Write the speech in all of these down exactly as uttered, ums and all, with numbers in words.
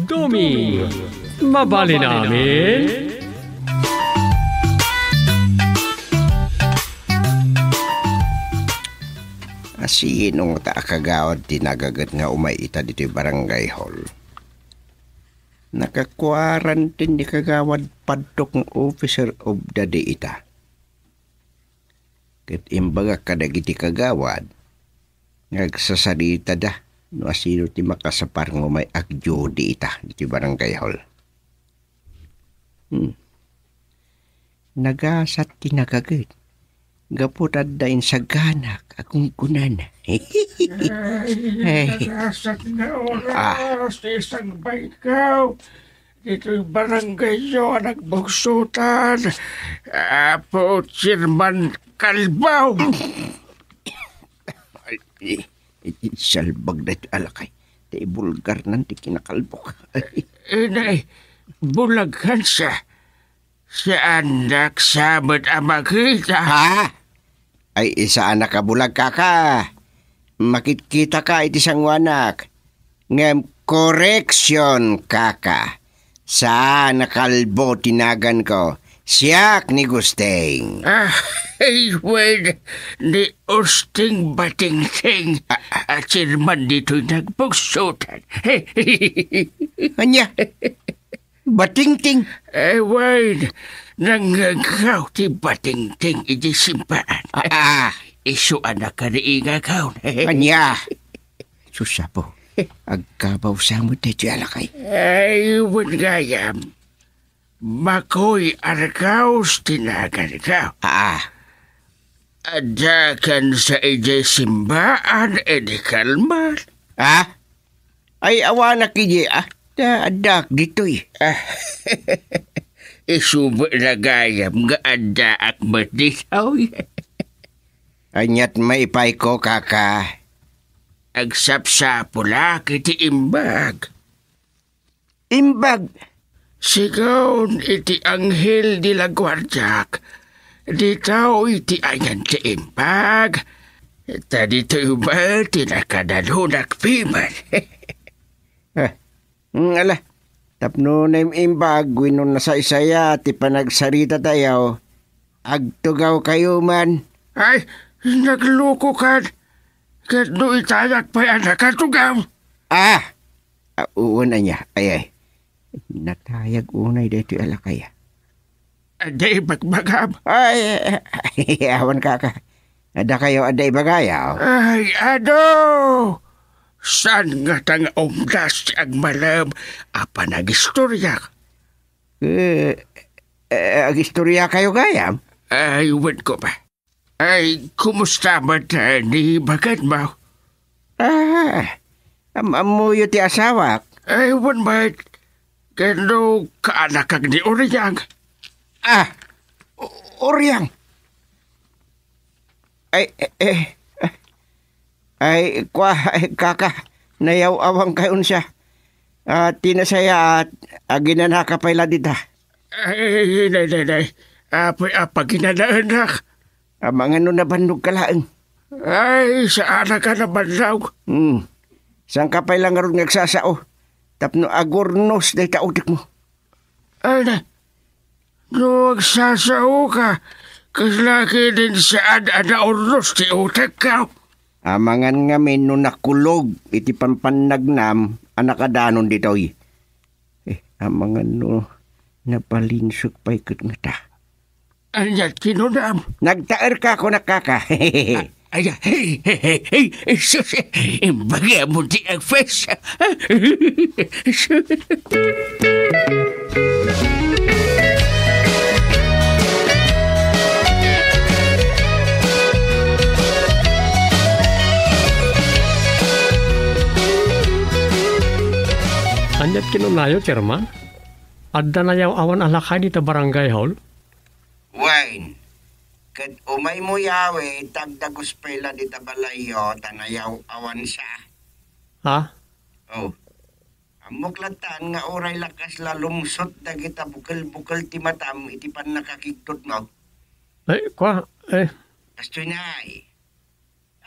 Duming, mabalin amin? Asino ngata a kagawad ti nagaget nga umay ita ditoy barangay hall? Naka-quarantine ni kagawad Padtok nga officer of the day ita. Ket imbagak kadagiti kagawad nga agsasaritada no asino ti makasapar nga umay agduty ita ditoy barangay hall. Hmm. Nagasat ti nagaget gapu ta adda insaganak a gunggunana. Ay, ay, nagasat nga oras ti sangbaykaw ditoy barangayyo a nagbugsutan, Apo Chairman Kalbaw. Ay, i-, i-, isalbag daytoy a lakay. Ti bulgarnan ti kinakalbok. Inay, bulagansa. Saannak sa met a makita. Ha? Ay, saanak a bulag, kaka. Makitkitaka iti sanguanak. Ngem correction, kaka. Saan a Kalbo ti naganko. Siak ni Gusting. Ah, ay, wen, ni Usting Batingting. Ah, ah. A chairman ditoy nagbugsutan. Ania? Batingting? Eh, wen, nangngeggaw ti Batingting iti simbaan. Ah, ah. Isu a nakariingagaw. Ania? Sus, Apo, agkabaw sa met daytoy a lakay. Ay, wen gayam. Makoy Argaus ti naganko. Ah. Addakan sa idiay simbaan, idi kalman. Ah? Ay, awanak idi, ah, ta addaak ditoy. Ah, isu met la gayam nga addaak met ditoy. Aniat maipayko, kaka? Agsapsapulak iti imbag. Imbag? Sigun iti anghel di la guardiak, ditoy ti ayan ti imbag. Ta ditoy met ti nakadalunak piman. Ah, mm, ala, tapno naim-imbag wenno nasaysaya ti panagsarita tayo, agtugaw kayo man. Ay, nagluko kan. Ket no itayak pay a nakatugaw? Ah! Ah, uwan ania, ay, ay. Natayag unay daytoy a lakay, ah. Adda ibagbagam? Ay, awan, kaka. Adda kayo adda ibagayo? Ay, adu! Saan ngata nga umdas ti agmalem a panagistorya? Eh, eh, agistorya kayo gayam? Ay, wen ko ba? Ay, kumusta met, eh, ni baganmo? Ah, am-, ammoyo ti asawak? Ay, wen met. Ken no kaanakak ni Oriang? Ah, O-, Oriang. Ay, eh, eh, ay, kua, ay, kaka, nayaw-awan kayo unsa. Ah, ti nasayaat, aginanaka pay la dita. Ay, nay, nay, nay. Apoy, apaginanaennak. Amangan no nabannog ka laeng. Ay, saanak a nabannog. Hmm. Saan ka pay la ngarud nga agsasao? Tapno agurnos dayta utekmo. Ay, na, no agsasao ka, kasla ket din saan a naurnos ti utekko? Amangan ngamin no nakulog iti pampannagnam a nakadanon ditoy. Eh, amangan no napalinsek pay ket ngata. Aniat kinunam? Nagtaerka, kunak, kaka. Ay, ay, ay, ay, ay, sus, eh, imbagam ti agpes. Aniat kinunayo, Chairman? Adda nayaw-awan a lakay dita barangay hall? Wen, ket umaymo yawi, tagdagus pay la dita balayyo, ta nayaw-awan sa. Ha? Oh. Ammok lattan nga uray la kasla lumsot dagita bukel-bukel ti matam iti pannakakigtotmo. Ay, kua, eh. Kastoy nay.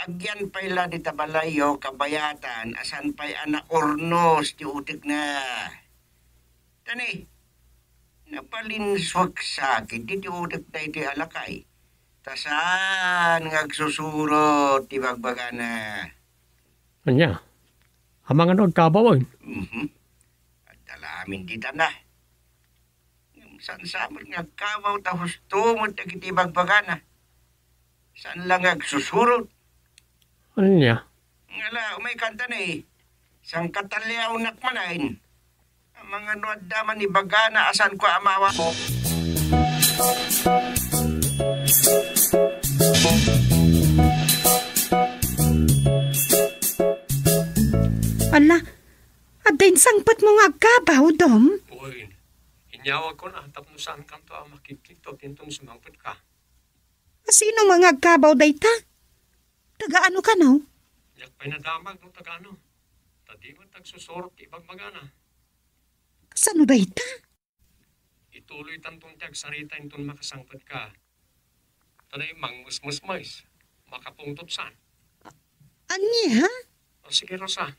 agyan pay la dita balayyo kabayatan a saan pay a naurnos ti utekna. Tani, nabalinsuak sakit ti utek daytoy a lakay, ta saan nga agsusurot ti bagbagana. Ania? Amangan no agkabawen? Mhm. Adda la amin ditana. Ngem saan sa met nga agkabaw ta husto met dagiti bagbagana. Saan la nga agsusurot. Ania? Ngala, umay kanta ni, sangkataliawnak manen. Amangan no adda man ibagana a saanko a mawa. Ala, adda insangpetmo nga agkabaw, Dom? Wen, inyawagko na tapno saankanto a makigkigtot inton sumangpetka. Sino nga agkabaw dayta? Taga ano kano? Diak pay nadamag no taga ano. Ta di met agsusurot ti ibagbagana. Kasano dayta? Ituloytanton ti agsarita inton makasangpetka. Ta no mangmusmusmes, makapungtot saan. Ania? O sige, Rosa.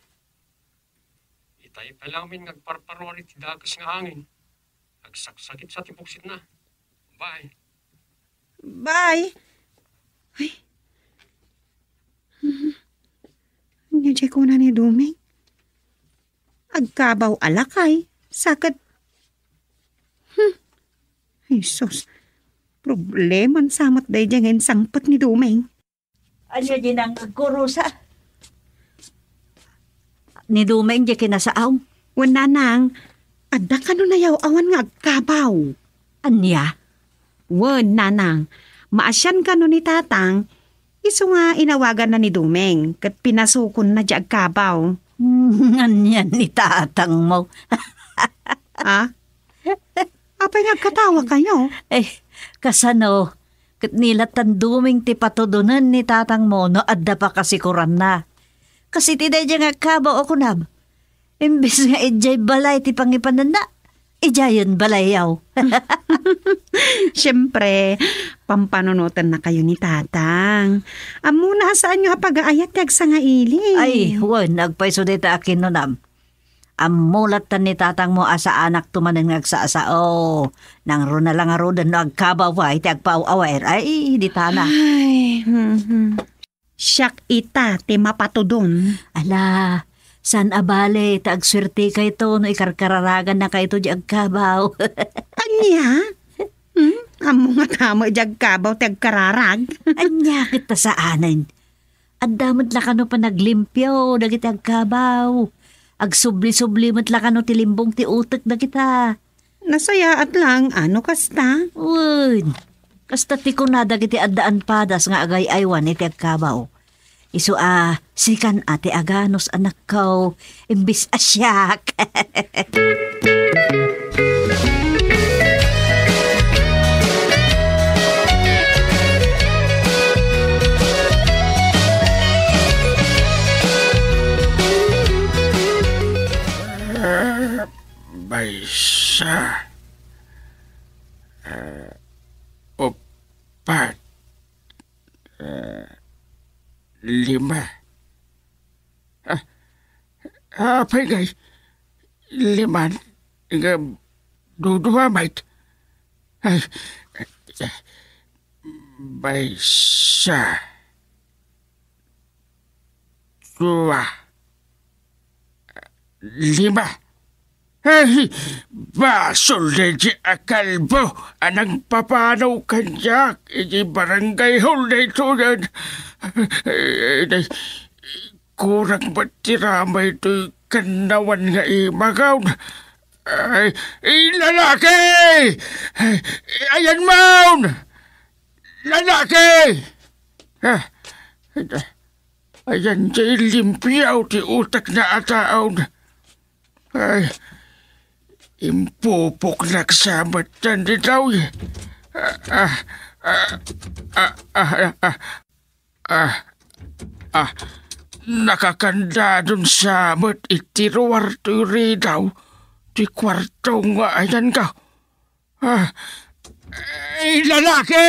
Itay pay la amin nga agparparuar iti dakes nga angin. Agsaksakit sa ti buksitna. Bye. Bye. Ay. Mhm. Ania diay kuna ni Doming? Agkabaw a lakay, sa ket, hmm. Ay, sus. Probleman sa met daydiay nga insangpet ni Doming. Ania diay nangngegko, Rosa? Ni Doming diay kinasaaw? Wen, nanang, adda kano nayaw-awan nga agkabaw. Ania? Wen, nanang, maasian kano ni tatang, isu nga inawaganna ni Doming, ket pinasukonna diay agkabaw. Hmm, ania ni tatangmo? Ah? Apay nga agkatawa kayo? Eh, kasano? Ket ni latan Doming ti patudonen ni tatangmo no adda pakasikoranna. Kas iti daydiay nga agkabaw a kunam. Imbes nga idiay balay ti pangipananna, idiayen balayyo. Siempre, pampanunotenna kayo ni tatang. Ammona a saanyo a pagaayat ti agsangaili. Ay, wen, agpayso dayta a kinunam. Ammo lattan ni tatangmo a saanakto manen nga agsasao. Nangruna la ngaruden no agkabaw pay ti agpaaw-awer. Ay, ditana. Ay, mhm. Siak ita ti mapatudon. Ala, saan a bale ta agsuertekayto no ikarkararagannakayto diay agkabaw. Ania? Hmm? Ammo nga tama diay agkabaw ti agkararag. Ania ket ta saanen? Adda met la kano panaglimpio dagiti agkabaw. Agsubli-subli met la kano ti limbong ti utek dagita. Nasayaat lang, ano kasta? Wen, kasta ti kuna dagiti addaan padas nga agay-aywan iti agkabaw. Isu a, sikan a ti aganus, anakko, imbes a siak. Ah, maysa. Ah, upat. Ah, lima. Ah, apay ngay, liman nga dudua met. Ay, maysa, dua, lima. Ay, basol daydi a kalbo a nangpapanaw kaniak iti barangay hall daytoyen. Ay, kurang met ti ramay toy kannawan nga imagaw. Ay, lalaki! Ay, ayan man! Lalaki! Ah, ayan, di limpio ti utekna a tao. Ay, impupoknak sa met daytoy. Ah, ah, ah, ah, ah, ah, ah, ah, nakakandadon sa met iti ruar toy ridaw ti kuarto nga ayanko. Ah, ay, lalaki!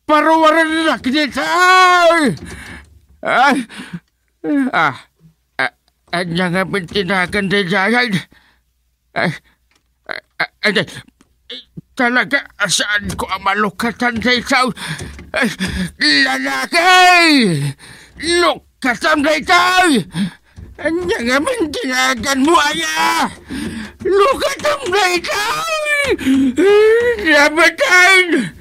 Paruarennak dita! Ay! Ah, ah, ania ngamin ti nagan daydiay? Ay, ah, ah, ay, talaga, saanko a malukatan daytoy. Ay, lalaki! Lukatam daytoy! Ania ngamin ti naganmo, aya? Lukatam daytoy! Napatay!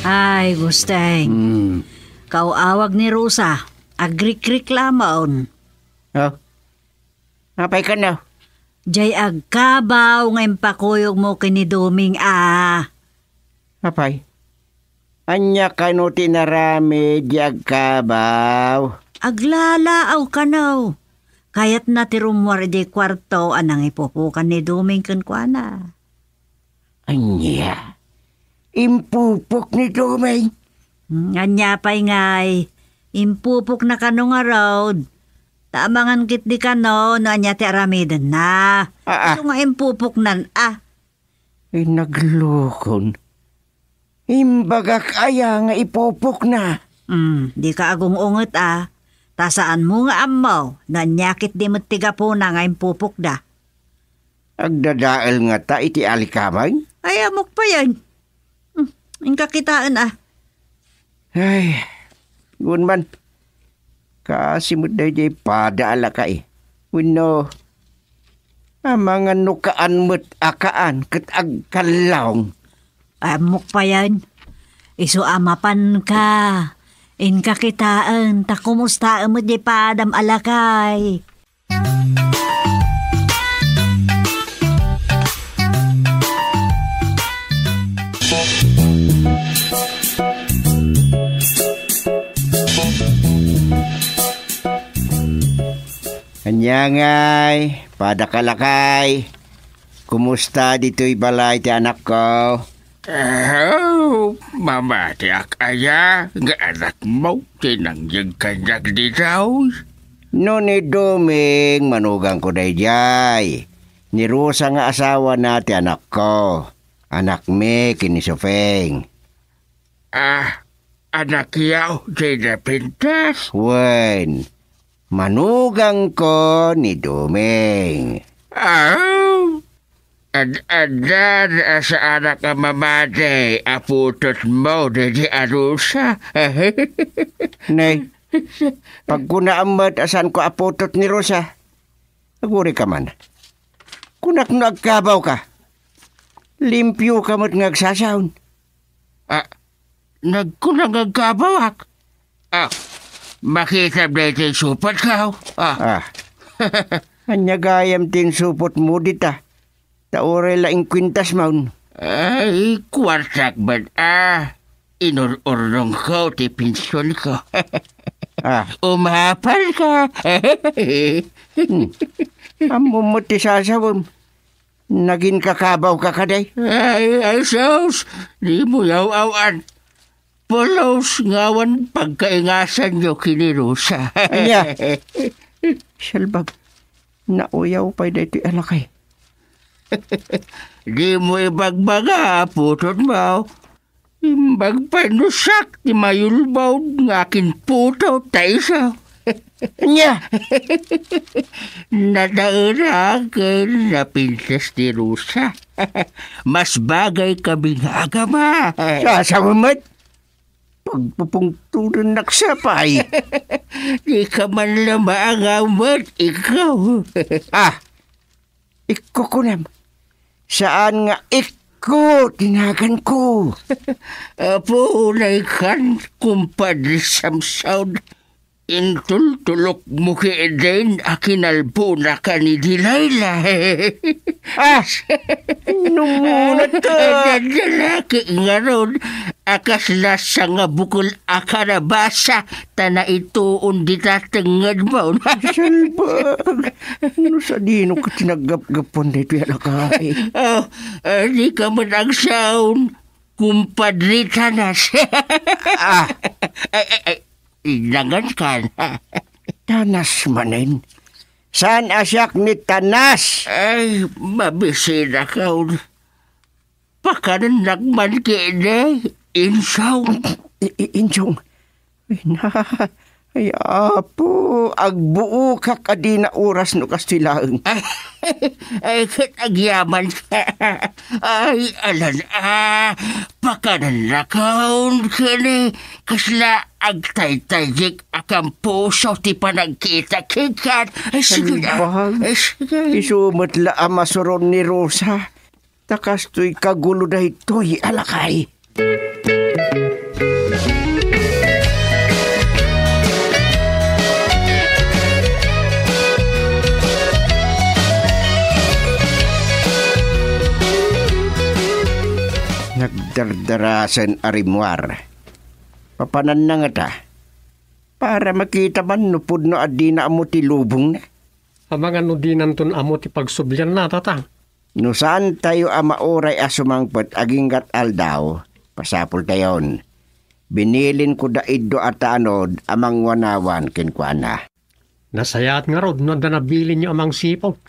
Ay, Gusteng. Hmm. Kaw-awag ni Rosa, agrikrik lamon. Oh? Apay kano? Jay agkabaw nga impakuyogmo ken ni Doming a. Apay? Ania kano ti inaramid di agkabaw? Aglalaaw kano. Kayatna ti rummuar idiay kuarto a nangipupokan ni Doming kenkuana. Ania? Impupok ni Doming? Hmm, ania pay ngay? Impupokna kano ngarud. Ta amangan ketdi kano no ania ti aramidenna. Ah, ah. Isu nga impupoknan a. Ay, naglukon. Imbagak aya nga ipupokna? Hmm, dika agung-unget a. Ta saanmo nga ammo no ania ketdi met ti gapuna nga impupokda. Agdadael ngata iti alikameng? Ay, ammok payen. Hmm, inka kitaen a. Ay, gun man. Kaasi met daydiay pada a lakay. Wenno, amangan no kaan met a kaan ket agkallong. Ammok payen. Isu a mapanka. Inka kitaen, ta kumustaem met diay padam a lakay. Ania ngay, padaka lakay? Kumusta ditoy balay ti anakko? Ah, mamatiak aya nga anakmo ti nangyeg kaniak ditoy? No ni Doming, manugangko daydiay. Ni Rosa nga asawana ti anakko. Anakmi ken ni Sopeng. Ah, anakyo ti napintas? Wen, manugangko ni Doming. Ah, ad-adda a saanak a mamati a putotmo daydi a Rosa. Ne, pagkunaam met a saanko a putot ni Rosa. Agurika man. Kunak no agkabawka. Limpioka met nga agsasaon. Ah, nagkuna nga agkabawak. Ah, makitam daytoy supotko. Ah. Ah. Ania gayam ti insupotmo dita? Ta uray la inkuentas man. Ay, kuartak man, ah. Inur-urnongko ti pensionko. Ah. Umapalka. Hmm. Ammom met ti sasawem. Naginkakabawka kadi? Ay, ay, sus! Dimo yaw-awan. Pulos nga awan pagkaingasanyo ken ni Rosa. Ania? Salbag, nauyaw pay daytoy a lakay. Dimo ibagbaga a putotmo. Imbag pay no siak ti mayulbod nga akinputot ta isu. Ania? Nataerak ken napintas ti Rosa. Mas bagay kami nga agama. Sasawem met? Pagpupungtolennak sapay. Dika man la maangaw met, ikko. Ah, ikko kunam. Saan nga ikko ti naganko. Apo, unaykan, kumpadre Samson. Intultulokmo ketdin a kinalbonaka ni Delilah. Ah! Numuna ta! Nagdalaki ngarud a kasla sangabukel a kalabasa ta naituon dita tengngedmo. Salbag! No sadino ket ti naggapgapuan daytoy a lakay? Oh, ah, dika met agsaon, kumpadre Tanas. Ah. Ay, ay, ay, inangan kan. Tanas manen? Saan a siak ni Tanas? Ay, mabisinakon. Pakanennak man kini, Insyong. I-, i-, Insyong. Ay, na. Ay, Apo, agbuokak a dina oras no kastoy laeng. Ay, ket agyaman. Ay, alan, a, pakanennakon kini, kasla agtaytaygik a kampuso ti panagkita kenka. Ay, sige na. Ay, sige. Isu met la a masuron ni Rosa. Ta kastoy kagulo daytoy a lakay. Nagdardarasen a rimmuar. Papananna ngata? Para makita man no pudno a dina ammo ti lubongna. Amangan no dinanton ammo ti pagsublianna, Tatang. No saantayo a mauray a sumangpet aginggat aldaw, pasapultayon. Binilinko da Iddo a tanod a mangwanawan kenkuana. Nasayaat ngarud no adda nabilinyo a mangsipud.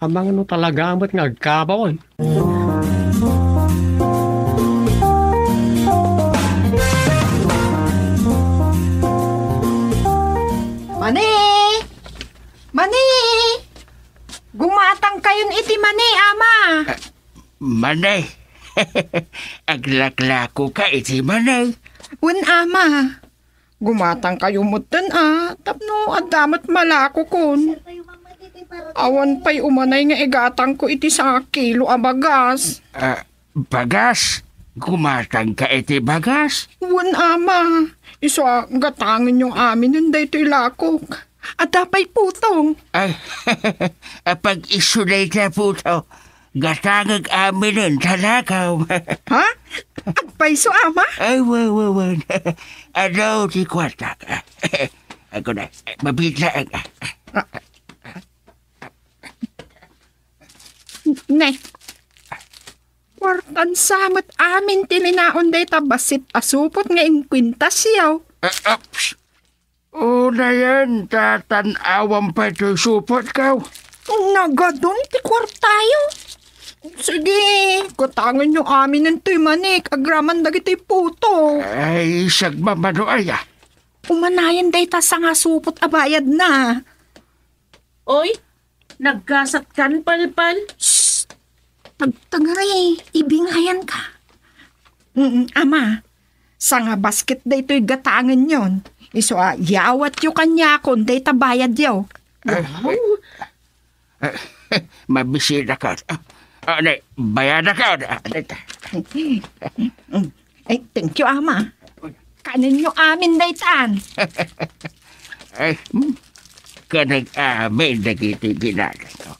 Amangan no talaga met nga agkabaw, oy. Mani! Mani! Gumatangkayon iti mani, Ama. Ah, mani. Aglaklakoka iti mani. Wen, Ama. Gumatangkayo metten a, tapno adda met malakokon. Awan pay umanay nga igatangko iti sangakilo a bagas. Ah, bagas? Gumatangka iti bagas? Wen, Ama. Isu a gatangenyo aminen daytoy lakok. Adda pay puto. Ay, apag isu dayta puto. Gatangek aminen ta lakaw. Ha? Agpayso, Ama? Ay, wa, wa, wa. Adu ti kuartak. Ako na, mabitla. Ne. Kuartan sa met amin ti linaon dayta bassit a supot nga inkuentasyo. Ah, ah, psst. Unayen ta tan-awam pay toy supotko. Nagadun ti kuartayo. Sige, gatangenyo aminen toy manik agraman dagitoy puto. Ay, sagmamano aya. Umanayen dayta sangasupot a bayadna. Oy, naggasatkan, Palpal? Shh! Tagtagari, ibingayanka. Mm, Ama, sangabasket daytoy gatangenyon. Isu a, yawatyo kaniakon dayta bayadyo. Ay, wow! Ay, mabisita ka. Ah, ne, bayada ka. Ah, ne, ta. Ay, thank you, Ama. Kanenyo amin daytan. Ay, hmm. Kanag amin dagiti ginagayo.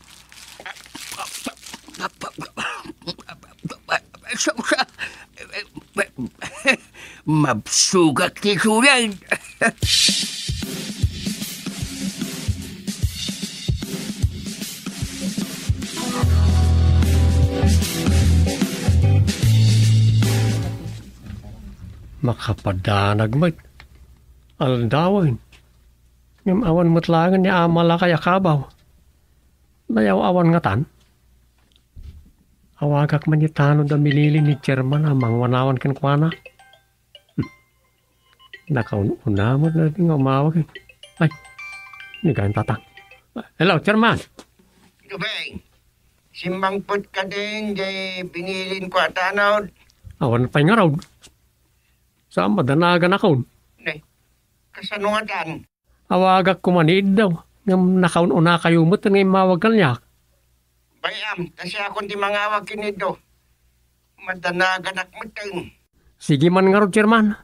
Sa, sa, mabsugak ti sulan. Makapadanag met. Aldawen. Ngem awan met laengen ni Ama Lakay a kabaw. Nayaw-awan ngatan? Awagak man ni Tanod a milili ni Chairman a mangwanawan kenkuana. Hmm. Nakaun-una met nga umawag. Ay, ni Tatang. Hello, Chairman. Dubeng, simmangpet ka din jay binilinko a tanod? Awan pay ngarud. Sa madanaganakon. Ne, kasano ngatan? Awagak koma ni Iddo, ngem nakaun-unakayo met nga immawag kaniak. Bay-am, ta siakon ti mangawag ken Iddo. Madanaganak metten. Sige man ngarud, Chairman.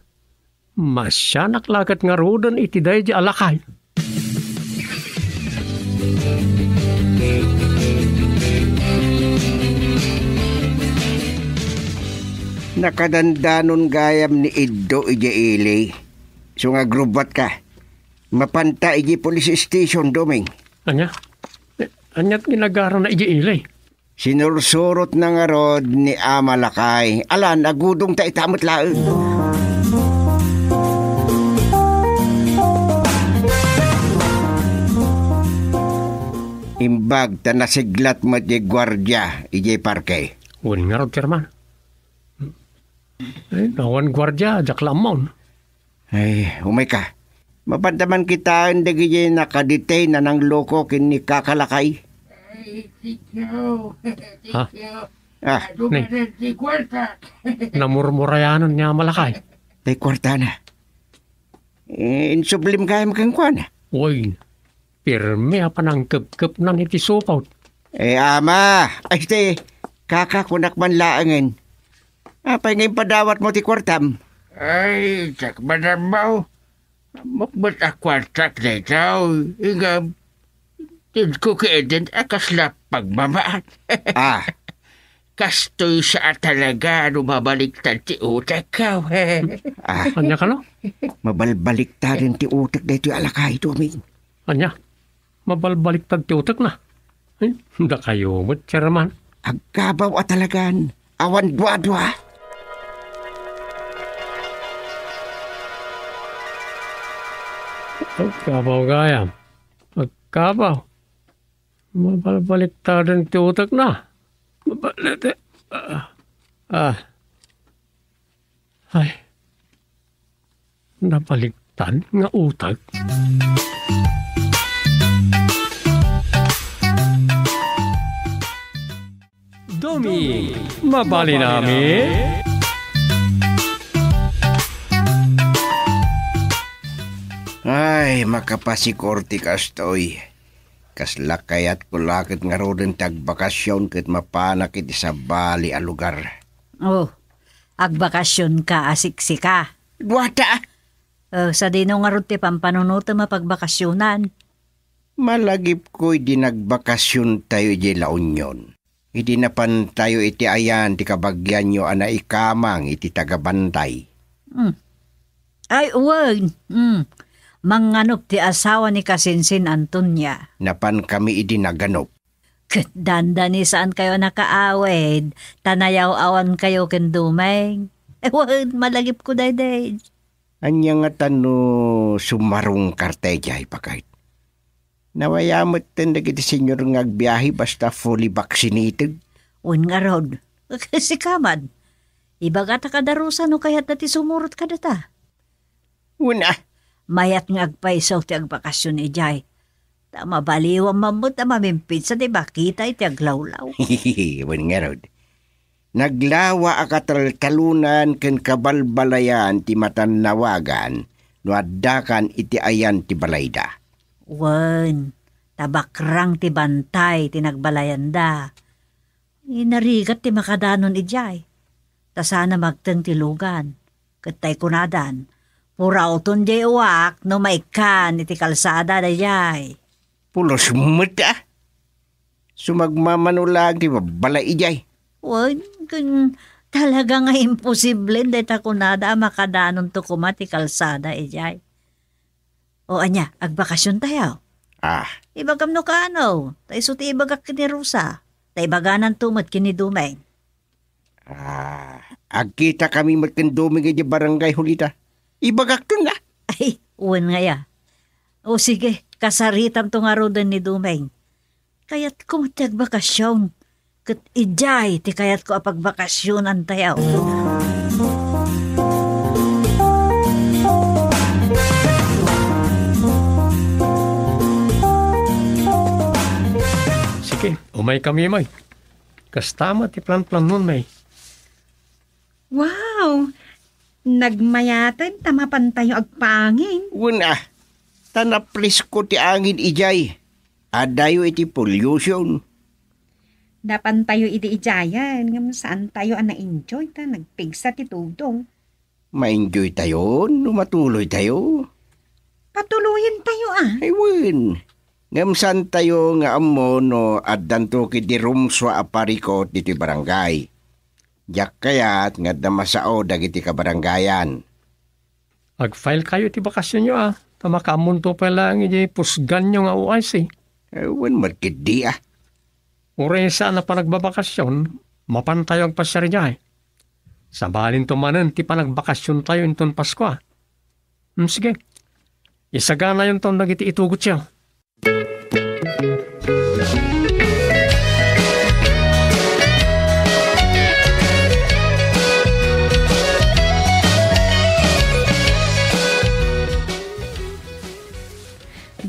Masianak la ket ngaruden iti daydi a lakay. Nakadandanon gayam ni Iddo idiay ili. Isu nga agrubbuatka. Mapanta idiay police station, Doming. Ania? Eh, aniat ginagarana idiay ili? Sinursurotna ngarud ni Ama Lakay. Alan, agudongta ita met laeng. Imbag ta nasiglat met ti guardia idiay parke. Wen ngarud, Chairman. Ay, awan guardia, diak la ammo. Ay, umayka. Mapanda man kitaen dagiti nakadetain a nangloko ken ni Kaka Lakay. Ay, thank you. Thank Ha? you. Ah. Adu Nay. Manen ti kuarta. Namurmurayanan ni Ama Lakay. Tay kuartana. Eh, insublim gayam kenkuana. Uy, pirmi a panangkepkepnan iti supot. Eh, ama, ay, ti, kaka, kunak man laengen. Apay nga impadawatmo ti kuartam? Ay, diak madammaw. Ammok met a kuartak daytoy, ngem, diak ket iden a kasla pagmamaat. Ah. Kastoy sa a talaga no mabaliktad ti utek, kaw. Ah. Ania kano? Mabalbaliktaden ti utek daytoy a lakay, Doming. Ania? Mabalbaliktad ti utekna. Eh, dakayo met, Chairman. Agkabaw a talagan, awan duadua. Agkabaw gayam. Agkabaw. Mabalbaliktaden ti utekna. Mabalete-, ah, ah. Ay. Nabaliktad nga utek. Domi, mabalinami? Ay, makapasikur ti kastoy. Kasla kayatko la ket ngaruden ti agbakasyon ket mapanak iti sabali a lugar. Oh, agbakasyonka a siksika. Duata. Eh, sadino ngarud ti pampanunotem a pagbakasyonan? Malagipko idi nagbakasyontayo idiay La Union. Idi napantayo iti ayan ti kabagianyo a naikamang iti tagabantay. Hmm. Ay, wen. Hmm. Manganop ti asawa ni Kasinsin Antonia. Napankami idi naganop. Ket dandani saankayo a nakaawid, ta nayaw-awankayo ken Doming. Eh, wen, malagipko daydiay. Ania ngata no sumarungkarta idiay, baket? Nawayametten dagiti senior nga agbiahe basta fully vaccinated. Wen ngarud, sika man. Ibagata kadarusa no kayatda ti sumurot kadata. Wen a. Mayat nga agpayso ti agbakasyon idiay. Ta mabaliwan man met a mamimpinsan ti makita iti aglawlaw. Wen ngarud. Naglawa a kataltalonan ken kabalbalayan ti matannawagan no addakan iti ayan ti balayda. Wen, ta bakrang ti bantay ti nagbalayanda. Inarigat ti makadanon idiay. Ta saan a magteng ti lugan. Ket tay kunadan, purawton diay uwak no maikkan iti kalsada daydiay. Pulos met a. Sumagmamano laeng ti babbalay idiay. Wen, ken talaga nga imposible dayta kunada a makadanonto koma ti kalsada idiay. O ania, agbakasyontayo? Ah. Ibagam no kaano, ta isu ti ibagak ken ni Rosa. Ta ibagananto met ken ni Doming. Ah, agkitakami met ken Doming idiay barangay, Julita. Ibagakton la. Ay, wen nga ya. O sige, kasaritamto ngaruden ni Doming. Kayatko met ti agbakasyon. Ket idiay ti kayatko a pagbakasyonantayo. Sige, umaykami, May. Kasta met ti planplanonmi. Wow! Nagmayaten ta mapantayo agpangin. Wen a, ta napresko ti angin idiay. Adayo iti pollution. Napantayo idi idiayen, ngem saantayo a na-enjoy ta nagpigsa ti tudong. Ma-enjoytayo no matuloytayo. Patuloyentayo a. Ay, wen. Ngem saantayo nga ammo no addanto ketdi rumsua a parikut ditoy barangay. Diak kayat nga adda masao dagiti kabarangayan. Agfile-kayo iti bakasyonyo a, ta makaammonto pay laeng iti pusganyo nga O I C. Eh, wen met ketdi a. Uray saan a panagbabakasyon, mapantayo agpasiar idiay. Sabalinto manen ti panagbakasyontayo inton Paskua. Hmm, sige. Isaganayonton dagiti itugotyo.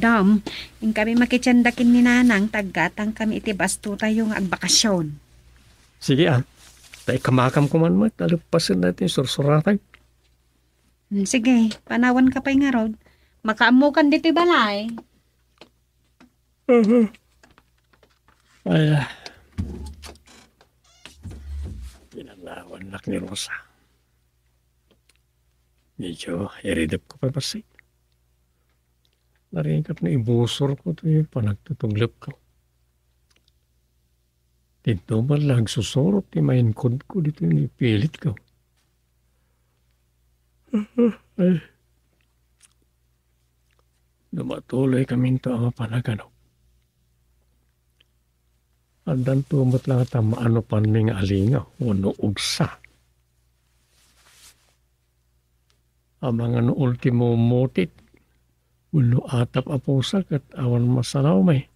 Dam, inkami makitienda ken ni Nanang, ta aggatangkami iti bastotayo nga agbakasyon. Sige, a. Ta ikamakam koman met a leppasen daytoy sursuratay. Hmm, sige, panawanka pay ngarud. Makaammokan ditoy balay. Ay, a. Pinanawannak ni Rosa. Medyo iridepko pay bassit. Narigat no ibusorko toy panagtutuglepko. Didto met la agsusurot ti mainkodko ditoy no ipilitko. Ay. No matuloykaminto a mapan a ganok, addanto met la ngata maanupanmi nga alingaw wenno ugsa. Amangan no ultimo mutit wenno atap a pusa ket awan masalawmi.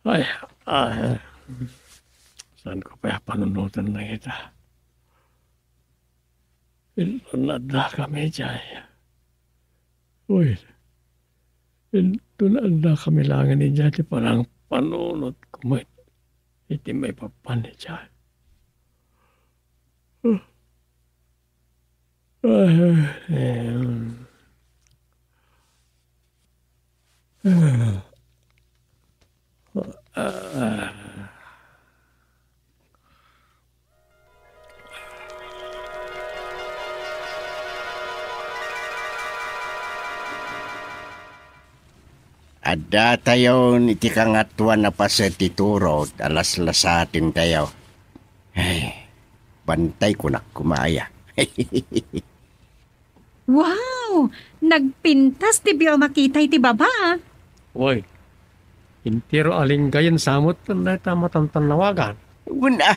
Ay, ay. Saanko pay a panunoten dagita? Inton addakami idiay. Uy, inton addakami laengen idiay ti panangpanunotko met iti maipapan idiay. Huh. Ah, em. Ah. Ah. Addatayon iti Kangatoan a Paset ti Turod a laslasatentayo. Ay, bantay kunak koma aya. Wow! Nagpintas ti biag a makita iti baba. Uy, entero a linggayen sa met dayta matantannawagan. Wen a.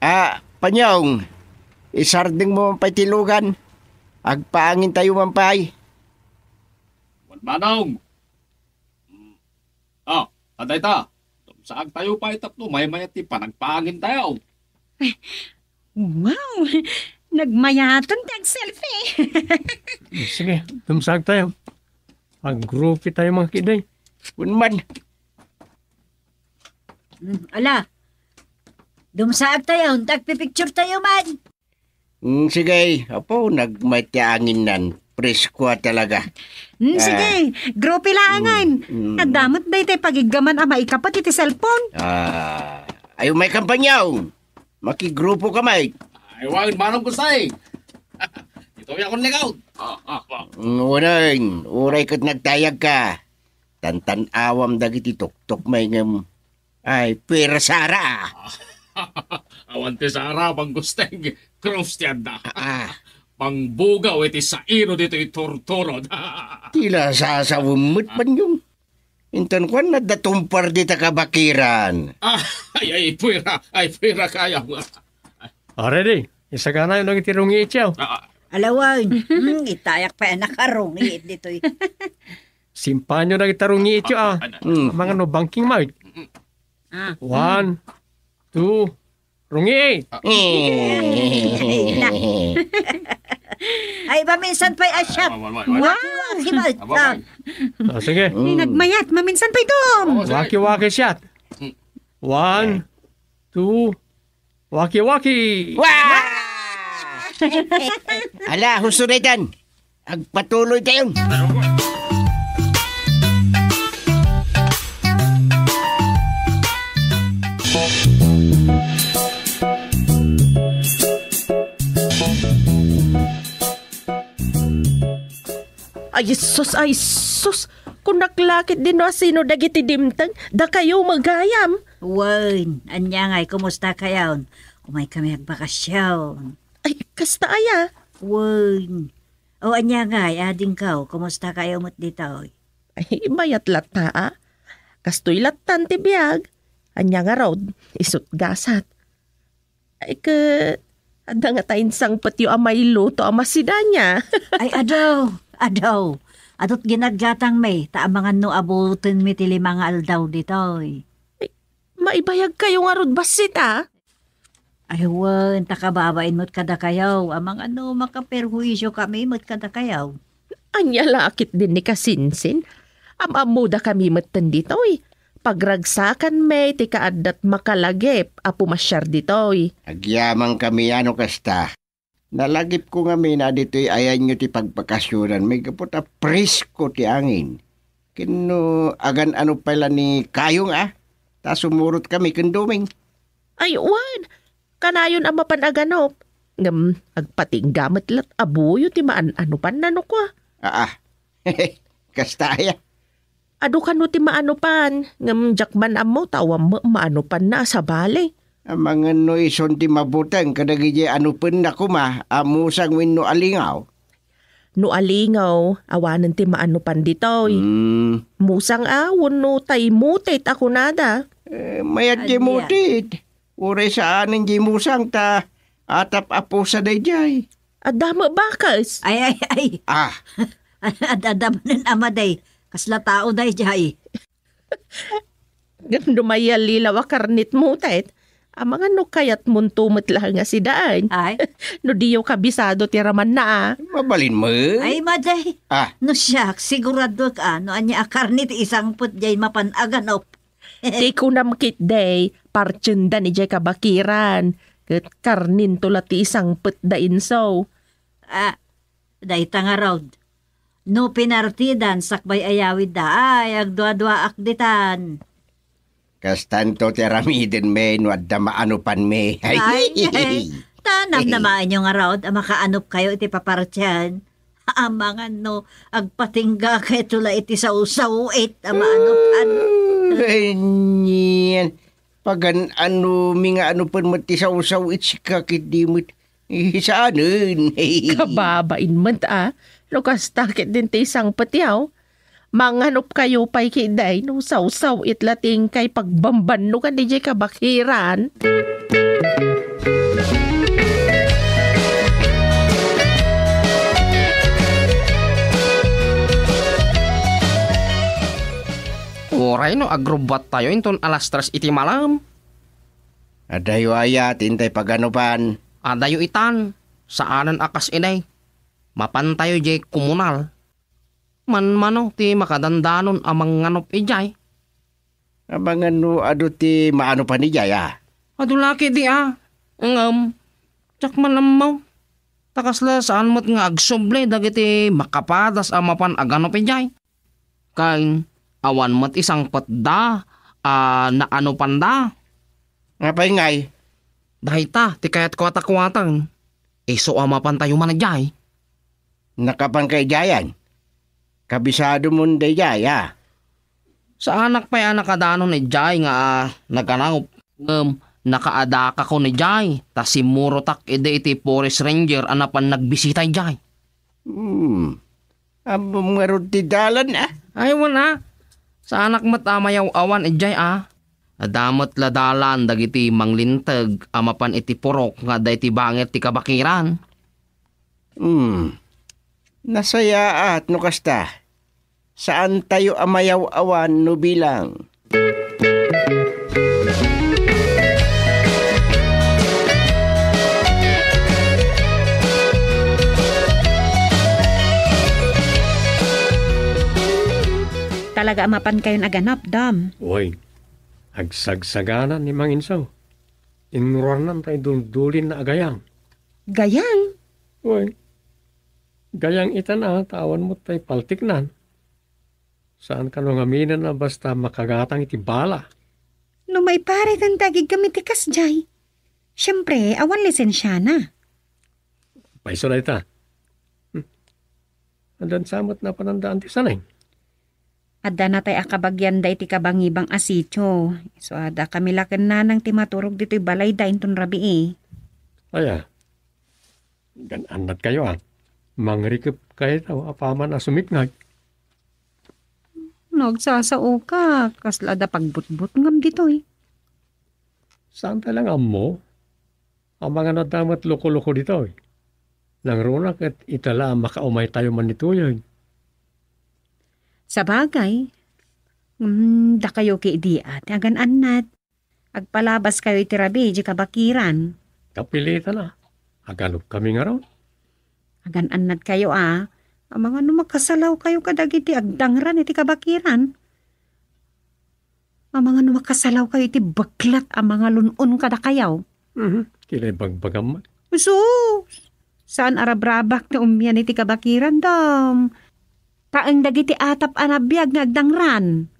Ah, Panyong, isardengmo man pay ti lugan. Agpaangintayo man pay. Wen, Manong. Mm. Ah, adayta. Dumsaagtayo pay tapno maymayat ti panagpaangintayo. Wow! Nagmayaten ti agselfie. Sige, dumsaagtayo. Aggrupotayo, mga kiday. Wen man. Mm, ala. Dumsaagtayo, agpipicturetayo man. Mm, sige, apo, nagmayat ti anginnan. Presko a talaga. Mm, sige, grupo laengen. Mm, mm. Adda met dayta pagiggaman a maikapet iti cellphone. Ah, ay, umay kampanya. Makigrupoka met. Ay, wen, Manong Gusteng. Ditoy ako naligaw. Ah, ah, ah. Mm, wen, uray ket nagtayagka. Tantan-awam dagiti tuktok met ngem. Ay, puera Sara, a. Awan ti Sara, Mang Gusteng. Cross ti adda. Ah. Pangbugaw iti saino ditoy turturod. Ti la sasawem met, Panyong. Inton kuan, adda tumpar dita kabakiran. Ah, ay, ay, puera. Ay, puera kayo. Ah, ready. Isaganayo dagiti rungiityo. Ah, ah. Ala wen. Hmm, itayak pay a nakarungiit ditoy. Simpaanyo dagiti rungiityo, a. Ah, ah, ah. Hmm. Amangan no banking met. Ah. One, two, rungi. Eh. Ay, maminsan pay a shot. Ah, wait, wait, wait. Wow! Waki-waki, ah, wait. Ah, sige. Ay, nagmayat. Maminsan pay, Dom. Oo, sige. Waki-waki shot. Hmm. One, two, waki-waki. Wow! Ala, husto na itan. Agpatuloytayon. Ay, sus, ay, sus. Kunak la ketdi no asino dagiti dimteng, dakayo met gayam. Wen, ania ngay, kumustakayon? Umaykami agbakasyon. Ay, kasta aya? Wen. O, ania ngay, adingko, kumustakayo met ditoy? Ay, mayat latta, a. Kastoy lattan ti biag. Ania ngarud, isut' gasat. Ay, ket, adda ngata insangpetyo a mailuto a masidanya. Ay, adu, adu. Adut ginaggatangmi, ta amangan no abutenmi ti lima nga aldaw ditoy. Ay, maibayagkayo ngarud bassit, a? Ay, wen, ta kababain met kadakayo, amangan no makaperhuisiokami met kadakayo. Ania la a ketdin ni Kasinsin? Am-ammodakami metten ditoy. Pagragsakanmi ti kaaddat makalagip a pumasiar ditoy. Agyamankami a no kasta. Nalagipko ngamin a ditoy ayanyo ti pagbakasionanmi gapu ta presko ti angin. Ken no agan-ano pay la ni Kayong a, ta sumurotkami ken Doming. Ay, wen. Kanayon a mapan aganop. Ngem agpatingga met lat a buyo ti maan-anopanna no kua. Aa. Kasta aya. Adu kano ti maanopan, ngem diak man ammo ta awan met maanopanna a sabali. Amangan no isun ti mabuteng kadagiti anopenna koma a musang wenno alingaw. No alingaw, awanen ti maanopan ditoy. Hmm. Musang a, wenno tay mutit a kunada. Eh, mayat ti Ania? Mutit. Uray saanen di musang ta atap a pusa daydiay. Adda met bakes. Ay, ay, ay. Ah. Ad-, adda manen ama day. Kasla tao daydiay. Ngem no mayallilaw a karnit mutit, amangan no kayatmonto met laeng a sidaen. Ay. No diyo kabisado ti ramanna a. Mabalin met. Ay, maday. Ah. No siak, siguradok a, no ania a karnit isangpet diay mapan aganop. Ti kunam ketdi, partienda ni diay kabakiran, ket karninto la ti isangpetda inso. Ah, dayta ngarud. No pinartidan sakbay a yawidda, ay, agduaduaak ditan. Kastanto ti aramidenmi no adda maanopanmi. Ay, ay. Ta namnamaenyo ngarud a makaanopkayo iti papartian. Amangan no agpatingga kayto la iti sawsawit a maanopan. Ay, nien. Pagan-anomi nga anopen met ti sawsawit sika ketdi met. Eh, saanen. Kababain met a. No kasta ketdin ti sangpetyo. Manganopkayo pay ketdi no sawsawit la ti inkay pagbambannogan idiay kabakiran. Uray no agrubbuattayo inton alas tres iti malem. Adayo aya ti intay paganopan? Adayo itan, saanen a kas idi. Mapantayo idiay komunal. Manmano ti makadandanon a manganop idiay. Amangan no adu ti maanopan idiay a? Adu la ketdi a. Ngem, diak man ammo. Ta kasla saan met nga agsubli dagiti makapadas a mapan aganop idiay. Ken awan met isangpetda a naanopanda. Apay ngay? Dayta ti kayatko a takuaten. Isu a mapantayo man idiay. Nakapanka idiayen? Kabisadomon daydiay a? Saanak pay a nakadanon idiay nga, ah, naganop. Ngem nakaadakakon idiay ta simmurotak idi iti forest ranger a napan nagbisita idiay. Hmm. Ammom ngarud ti dalan a? Ay, wen a. Saanak met a mayaw-awan idiay a. Adda met la dalan dagiti manglinteg a mapan iti purok nga adda iti bangir ti kabakiran. Hmm. Nasayaat no kasta. Saantayo a mayaw-awan no bilang. Talaga a mapankayon a ganap, Dam. Uy, agsagsagana ni Manginsaw. Inruarnan tay duldulin na agayang. Gayang? Uy, gayang itan a, ta awan met tay paltiknan. Saan kano ngaminen a basta makagatang iti bala? No maiparit dagiti agigam iti kasdiay, siempre, awan lisensiana. Payso dayta. Hmm. Addan sa met napanandaan ti sanay. Adda natay a kabagianda iti kabangibang a sitio. Isu a dakami la ken nanang ti maturog ditoy balayda inton rabii. Aya, gan-annatkayo a. Mangrikep kayto apaman a sumipnget. No agsasaoka, kasla adda pagbutbutngam ditoy. Saan pay la nga ammo? Amangan adda met loko-loko ditoy. Nangruna ket ita la a makaumaytayo man ditoy. Sabagay, mm, dakayo ketdi a ti agan-annat. Agpalabaskayo iti rabii idiay kabakiran. Kapilitan a. Aganopkami ngarud. Agan-annatkayo a. Amangan no makasalawkayo kadagiti agdangran iti kabakiran. Amangan no makasalawkayo iti beklat a mangalun-on kadakayo. Mhm. Kila ibagbagam man. Sus! Saan a rabrabak ti umian iti kabakiran, dam. Taeng dagiti atap a nabiag nga agdangran.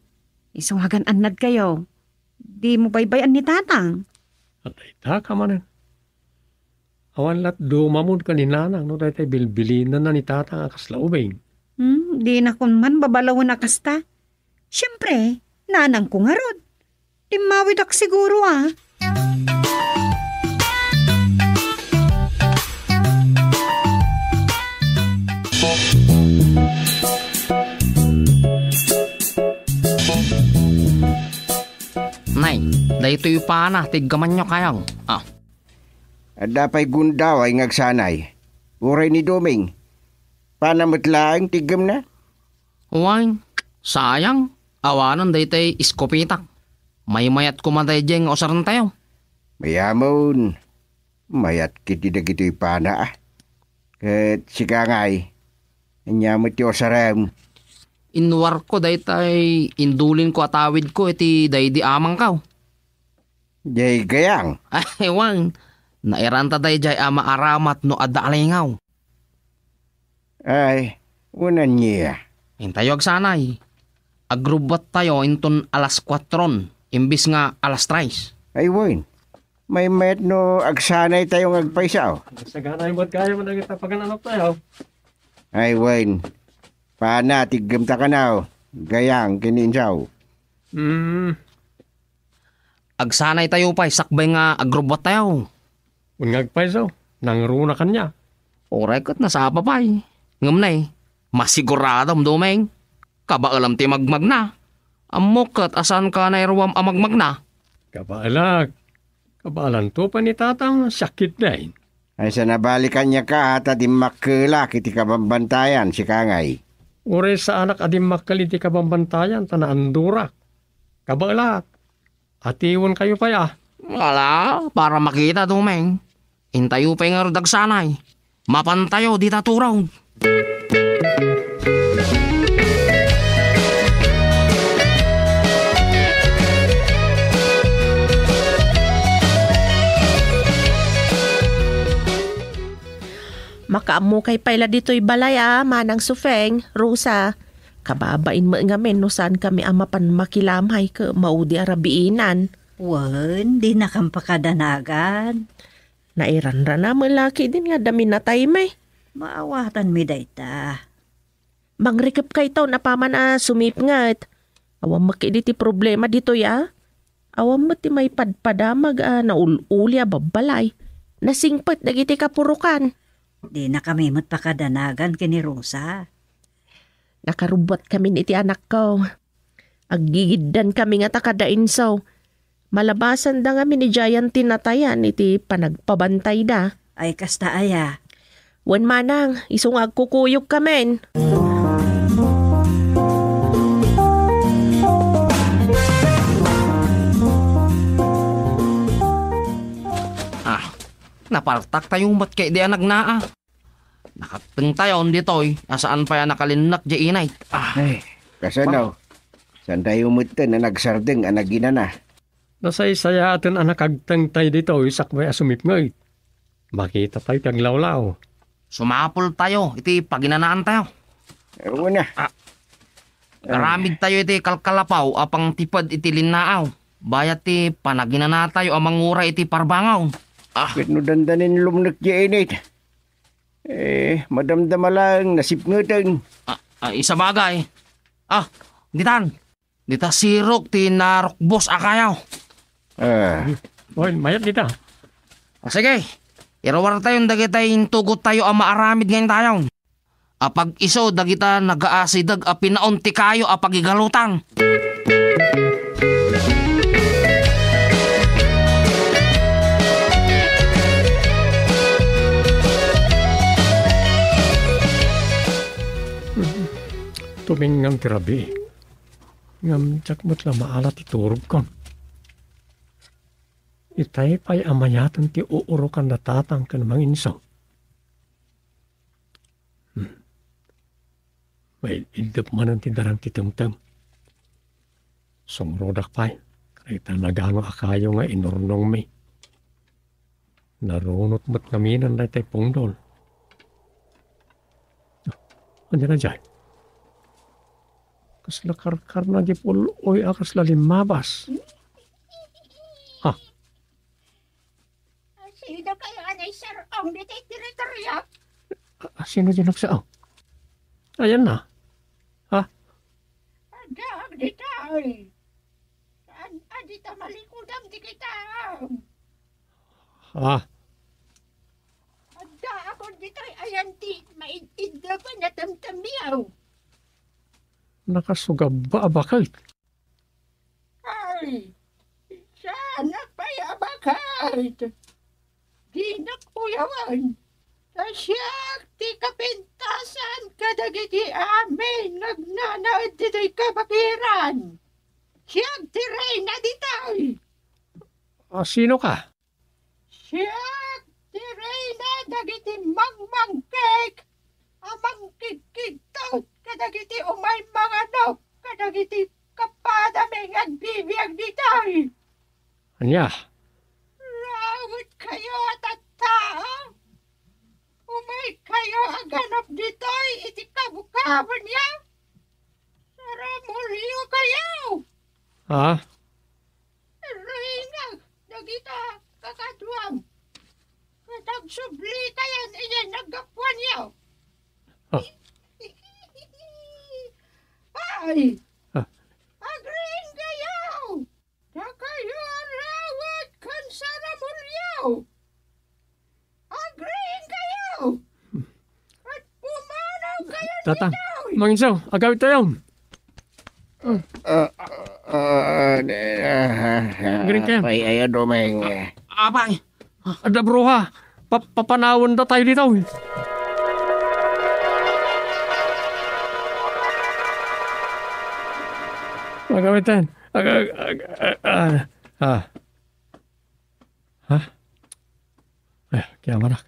Isu nga agan-annadkayo. Dimo baybay-an ni Tatang. At dayta ka manen. Awan lat dumamon ken ni Nanang no daytay bilbilinanna ni Tatang a kasla ubing. Hmm, dinakon man babalawen a kasta. Siempre, nanangko ngarud. Timmawidak siguro, ah. Nay, daytoy pana ti iggamanyo kayo. Ah. Adda pay gundaway nga agsanay. Uray ni Doming. Pana met laeng ti iggemna? Wen, sayang. Awanen daytay iskopitak. Maymayat koma daydiay nga usarentayo. Mayamon. Mayat ketdi dagitoy pana, ah. Ket sika ngay, ania met ti usarem? Inwarko daytay indulinko a tawidko iti daydi amangko. Jay gayang. Ay, wen. Nairanta dayjay a maaramat no adda alingaw. Ay, wen ania. Intayo agsanay. Agrubbattayo inton alas kuatron, imbis nga alas tres. Ay, wen. Maymayat no agsanay tayo nga agpaysaw. Sagana yung buat kaya mo na kita pag-anak tayo. Ay, wen. Pana, tiggemta kanaw. Gayang, kininsaw. Hmm. Agsanay tayo pay, sakbay nga agrubbat tayo. Wen nga agpayso, nangruna kanya. Uray ket nasapa pay. Ngem nay, masiguradom, Doming. Kabaelam ti magmagna. Ammok ket a saanka nairuam a magmagna. Kabaelak. Kabaelanto pay ni Tatang, siak ketdin. Ay, sa nabali kaniaka ta dimmakkelak iti kabambantayan, sika ngay. Uray saanak a dimmakkel iti kabambantayan, ta naandurak. Kabaelak. Atiwenkayo pay, a. Ala, para makita, Doming. Intayo pay ngarud agsanay. Mapantayo dita turog. Makaammokay pay la ditoy balay a, Manang Sufeng, Rosa. Kababain met ngamin no saankami a mapan makilamay ket maudi a rabiinan. Wen, dinakam pakadanagan. Nairanrana met la ketdin nga adda minataymi. Maawatanmi dayta. Mangrikepkayto no apaman a sumipnget. Awan met ketdi ti problema ditoy a. Awan met ti maipadpadamag a naul-uli a babbalay. Nasingpet dagiti kapurokan. Dinakami met pakadanagan ken ni Rosa. Nakarubbuatkamin iti anakko. Aggigiddankami ngata kada insaw. Malabasanda ngamin idiayen ti natayan iti panagpabantayda. Ay, kasta aya? Wen manang, isu nga agkukuyogkamin. Ah, napartak tayo met ketdi a nagnaa. Nakatengtayon ditoy, a saan pay a nakalinnak di inay. Ah. Ay, kasano? Saan tayo metten a nagsardeng a naginana? Nasaysayaaten a nakagtengtay ditoy sakbay a sumipnget. Makita tayo ti aglawlaw. Sumapul tayo iti paginanaan tayo. Ewan na. Ah. Aramid tayo iti kalkalapaw a pangtiped iti linnaaw. Bayat ti panaginana tayo a manguray iti parbangaw. Ah. Ket no dandanin lumnek di init. Eh, madamdama laeng nasipngeten. Ah, ah, isabagay. Ah, ditan. Dita sirok ti narukbos a kayo. Ah. Oy, mayat dita. Ah, sige. Iruar tayon dagiti intugot tayo a maaramid nga intayon. Apag isu dagita nagaasideg a pinaon ti kayo a pagigalutan. Tumingngam ti rabii. Ngem diak met la maala ti turogko. Itay pay a mayaten ti uurokan da tatang ken manginso. Hmm. Maid-iddep manen ti darang ti temtem. Sumrodak pay, dayta nagano a kayo nga inurnongmi. Narunot met ngamin daytay pungdol. Ania daydiay? Kasla karkarna di pul-oy a kasla limmabas. Ha? Sino kaya a naisar-ong ditoy teritoryo? A-, sino di nagsar-ong? Ayan na. Ha? Adda ditoy. Saan a dita malikudam ti kita? Ha? Adda ako ditoy ayan ti maid-idda pa natamtamiaw. Nakasugabba a baket. Ay, saan a pay a baket? Dinak uyawen. Ta siak ti kapintasan kadagiti amin nga agnanaed ditoy kabakiran. Siak ti reyna ditoy. A, sino ka? Siak ti reyna dagiti mangmangkik a mangkigkigtot kadagiti umay manganok kadagiti kapadami nga agbibiag ditoy. Ania? Rawetkayo a tattao. Umaykayo a ganap ditoy iti kabukabanyo. Saramuliokayo. Ha? Reyna dagita kakaduam. Ket agsublikayan idiay naggapuanyo. Ah. Ay! Ah. Agriingkayo! Dakayo a rawet ken saramulio! Agriingkayo! Ket pumanawkayo Tata, ditoy! Manginsaw, agawid tayo. Ah, ah, ah, ah, Agriingkayo. Pay, ayo, Domeng. Apay, adda bruha. Pa-, papanawenda tayo ditoy. Agawid tayo. Ag-, ag-, ag-, ah, ah. Ha? Ay, kaya manak.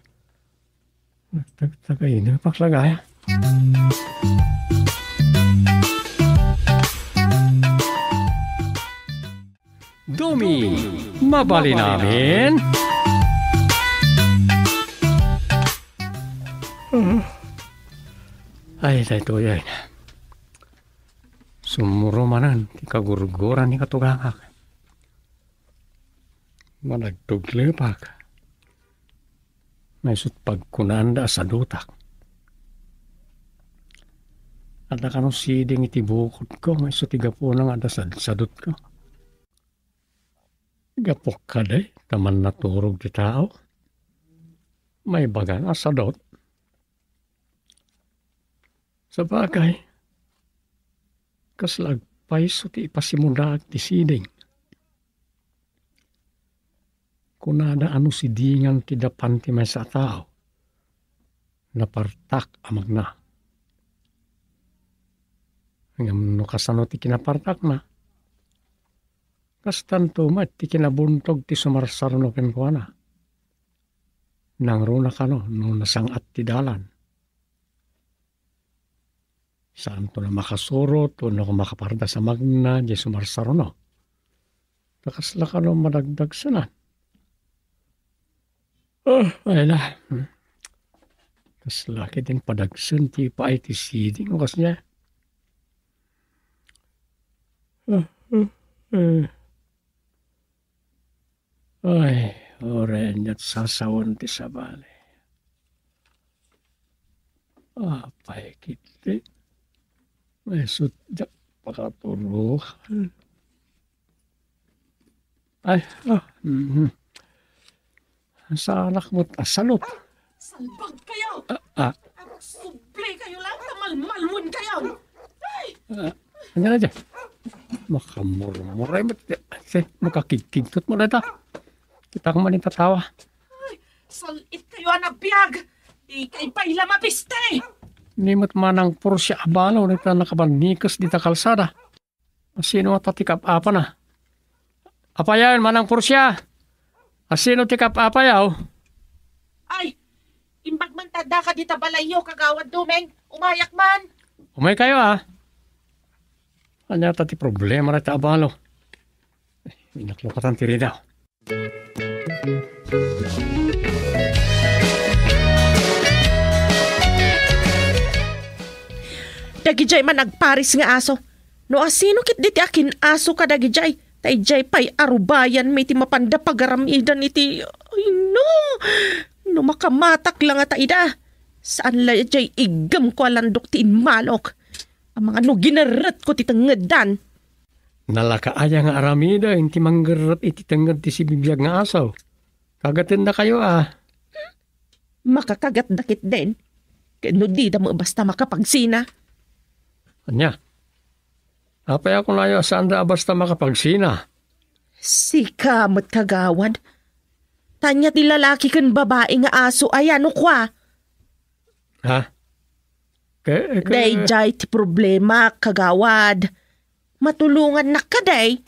Tag-, tagay na, paklagaya. Dumi, mabalin amin. Ay, daytoy ay. Sumuro manen ti kagurguran ni katugangak. Managtuglepak. Nga isut' pagkunaanda a sadutak. Adda kano siding iti bukodko, nga isu ti gapuna nga adda sadsadutko. Gapuk kadi, ta mannaturog ti tao. Maibagan a sadut. Sabagay, kasla agpayso ti ipasimudaak ti siding. Kunada a no sidingan ti dapan ti maysa a tao, napartak a magna. Ngem no kasano ti kinapartakna, kastanto met ti kinabuntog ti sumarsaruno kenkuana. Nangruna kano no nasang-at ti dalan. Saanto la makasurot wenno makapardas a magna diay sumarsaruno. Ta kasla kano madagdagsenan. Ah, ay la. Hmm. Kasla ketdin padagsen ti ipaay ti siding, o kasdiay. Ah, ah, eh. Ay, uray ania't sasawen ti sabali. Apay ketdi. Maisut' diak pakaturogan. Ay, ah, mhm. Saanak met a salut. Salbag kayo! Ah, ah. Agsubli kayo lang, ta malmalwen kayo! Ay! Ah, ania dayta? Makamurmuray met. Si, makakigkigtot met dayta. Kita ko man itatawa. Ay, sal-it kayo a nabiag! Ikay pay la mapiste! Ni met Manang Porcia a balo dayta nakabannikes dita kalsada. Asino ngata ti kap-apana? Apayaw, Manang Porcia? Asino ti kap-apayaw? Ay, imbag man ta adda ka dita balayyo, Kagawad Domeng. Umayak man. Umaykayo, a. Ania ta ti problema dayta a balo? Innak lokatan ti ridaw. Dagidiay man agparis nga aso. No asino ketdi ti akin-aso kadagidiay, ta idiay pay a rubayanmi ti mapanda pagaramidan iti, ay no! No makamatak la ngata ida, saan la idiay iggemko a landok ti immalok. Amangan no ginerretko ti tengngeddan. Nalaka aya nga aramiden ti manggerret iti tengnged ti sibibiag nga aso? Kagatennakayo a. Makakagatda ketdin. Ken no dida met basta makapagsina. Ania? Apay a kunayo a saanda a basta makapagsina? Sika met, kagawad. Tania ti lalaki ken babai nga aso aya no kua? Ha? Ke-, ke- Daydiay ti problema, kagawad. Matulongannak kadi?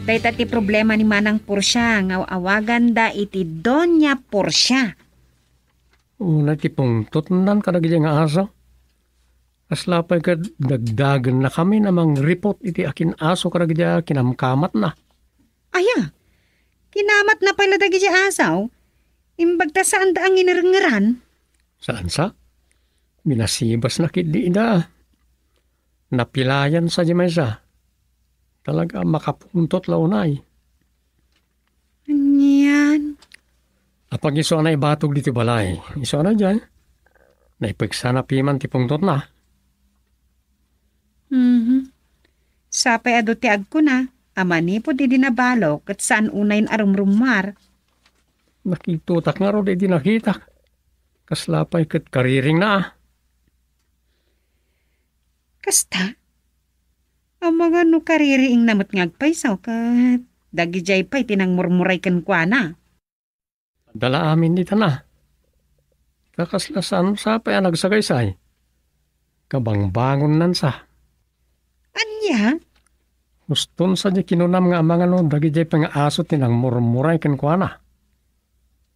Dayta ti problema ni Manang Portia nga awaganda iti Doña Portia. Una ti pungtotnan kadagiti nga aso. Kasla pay ket dagdagennakami a mangripot iti akin-aso kadagiti kinamkamatna. Aya, kinamatna pay la dagiti aso, imbag ta saanda a nginerngera. Saan sa? Binasibasna ketdi ida. Napilayan sa di maysa. Talaga, makapungtot la unay. Anian? Apag isu a naibatog ditoy balay. Isu a na diay. Naipeksana piman ti pungtotna. Mhm. Sapay adu ti agkuna, a manipud idi nabalo, ket saan unayen a rumrummar. Nakigtotak ngarud idi nakitak. Kasla pay ket kariringna a. Kasta? Amangan no kaririingna met nga agpayso, ket dagidiay pay ti nangmurmuray kenkuana. Adda la amin dita na. Ta kasla saan sa pay a nagsagaysay. Kabangbangonnansa. Ania? Huston sa di kinunam nga amangan no dagidiay pay nga aso ti nangmurmuray kenkuana.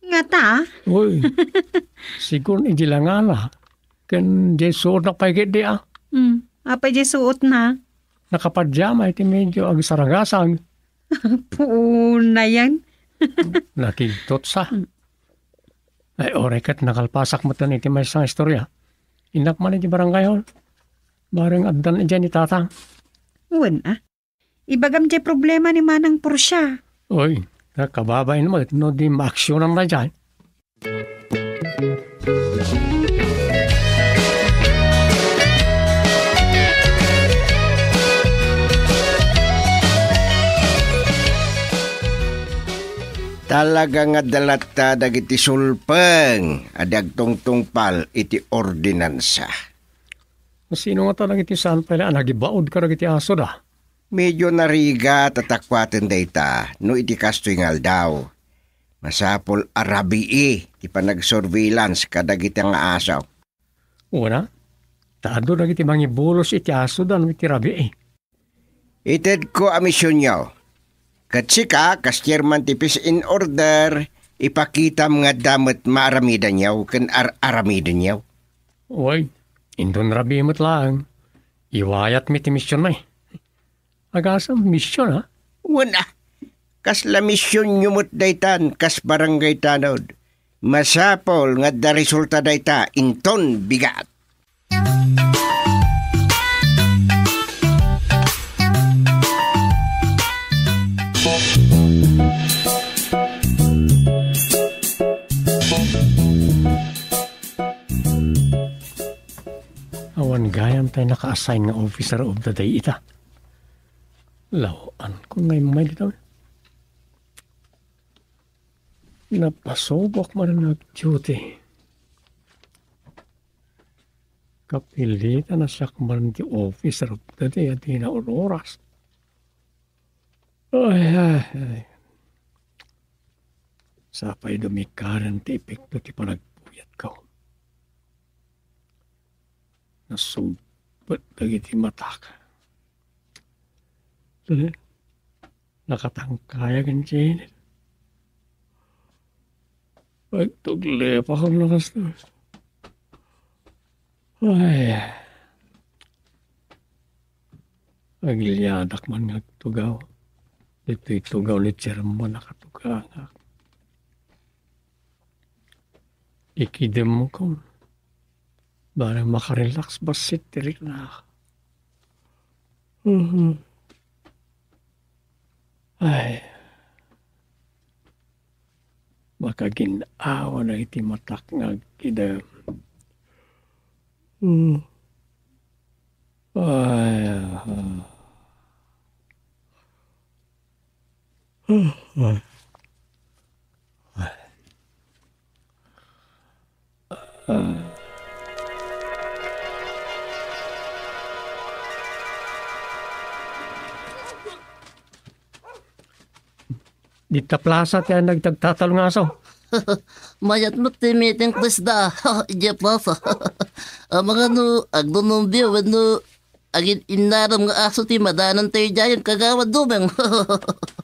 Ngata? Uy, sigun idi langana. Ken diay suotna pay ketdi a. Hmm, apay diay suotna? Nakapadyama iti medio agsaragasag. Puunayen. Nakigtot sa. Hmm. Ay, uray ket nakalpasak metten iti maysa nga istorya. Innak man iti barangay hall. Bareng addan idiay ni Tatang. Wen a. Ibagam diay problema ni Manang Portia. Oy, ta kababain met no di maaksionan daydiay. Talaga nga adda latta dagiti sulpeng a di agtungtungpal iti ordinansa. Sino ngata dagiti saan pay la a nagibaud kadagiti asoda? Medio narigat a takuaten dayta no iti kastoy nga aldaw. Masapul a rabii ti panagsurveillance kadagiti nga aso. Una, ta adu dagiti mangibulos iti asoda no iti rabii. Itedko a misionyo. Ket sika, kas chairman ti Peace in Order, ipakitam nga adda met maaramidanyo ken ar-aramidenyo. Uy, inton rabii met laeng, iwayatmi ti misionmi. Agasem, mision, a? Wen a, kasla misionyo met daytan kas barangay tanod. Masapul nga adda resulta dayta inton bigat. Awan gayam tay naka-assign nga officer of the day ita. Law-ankon nga immay dita. Napasubok man nga nag-duty. Kapilitan a siak man ti officer of the day a dina oras. Ay, ay, ay. Sapay dumikaren ti epekto ti panagpuyatko. Nasugpet dagiti matak. Eh, nakatangkayak iti init. Agtuglipakon no kasta. Ay. Agiliadak man nga agtugaw. Ditoy tugaw ni German a katugangak. Ikidemkon. Bareng makarelax bassit ti rikna. Mhm. Ay. Makagin-awa na iti matak nga agkidem. Hmm. Ay, ah. Ah, ah. Ah. Dita plaza ti ayan dagiti agtatalo nga aso. Mayat met ti meeting place da. Idiay plaza. Amangan no agnunumbio wenno agin-innarem nga aso ti madanantayo idiayen, Kagawad Dumeng.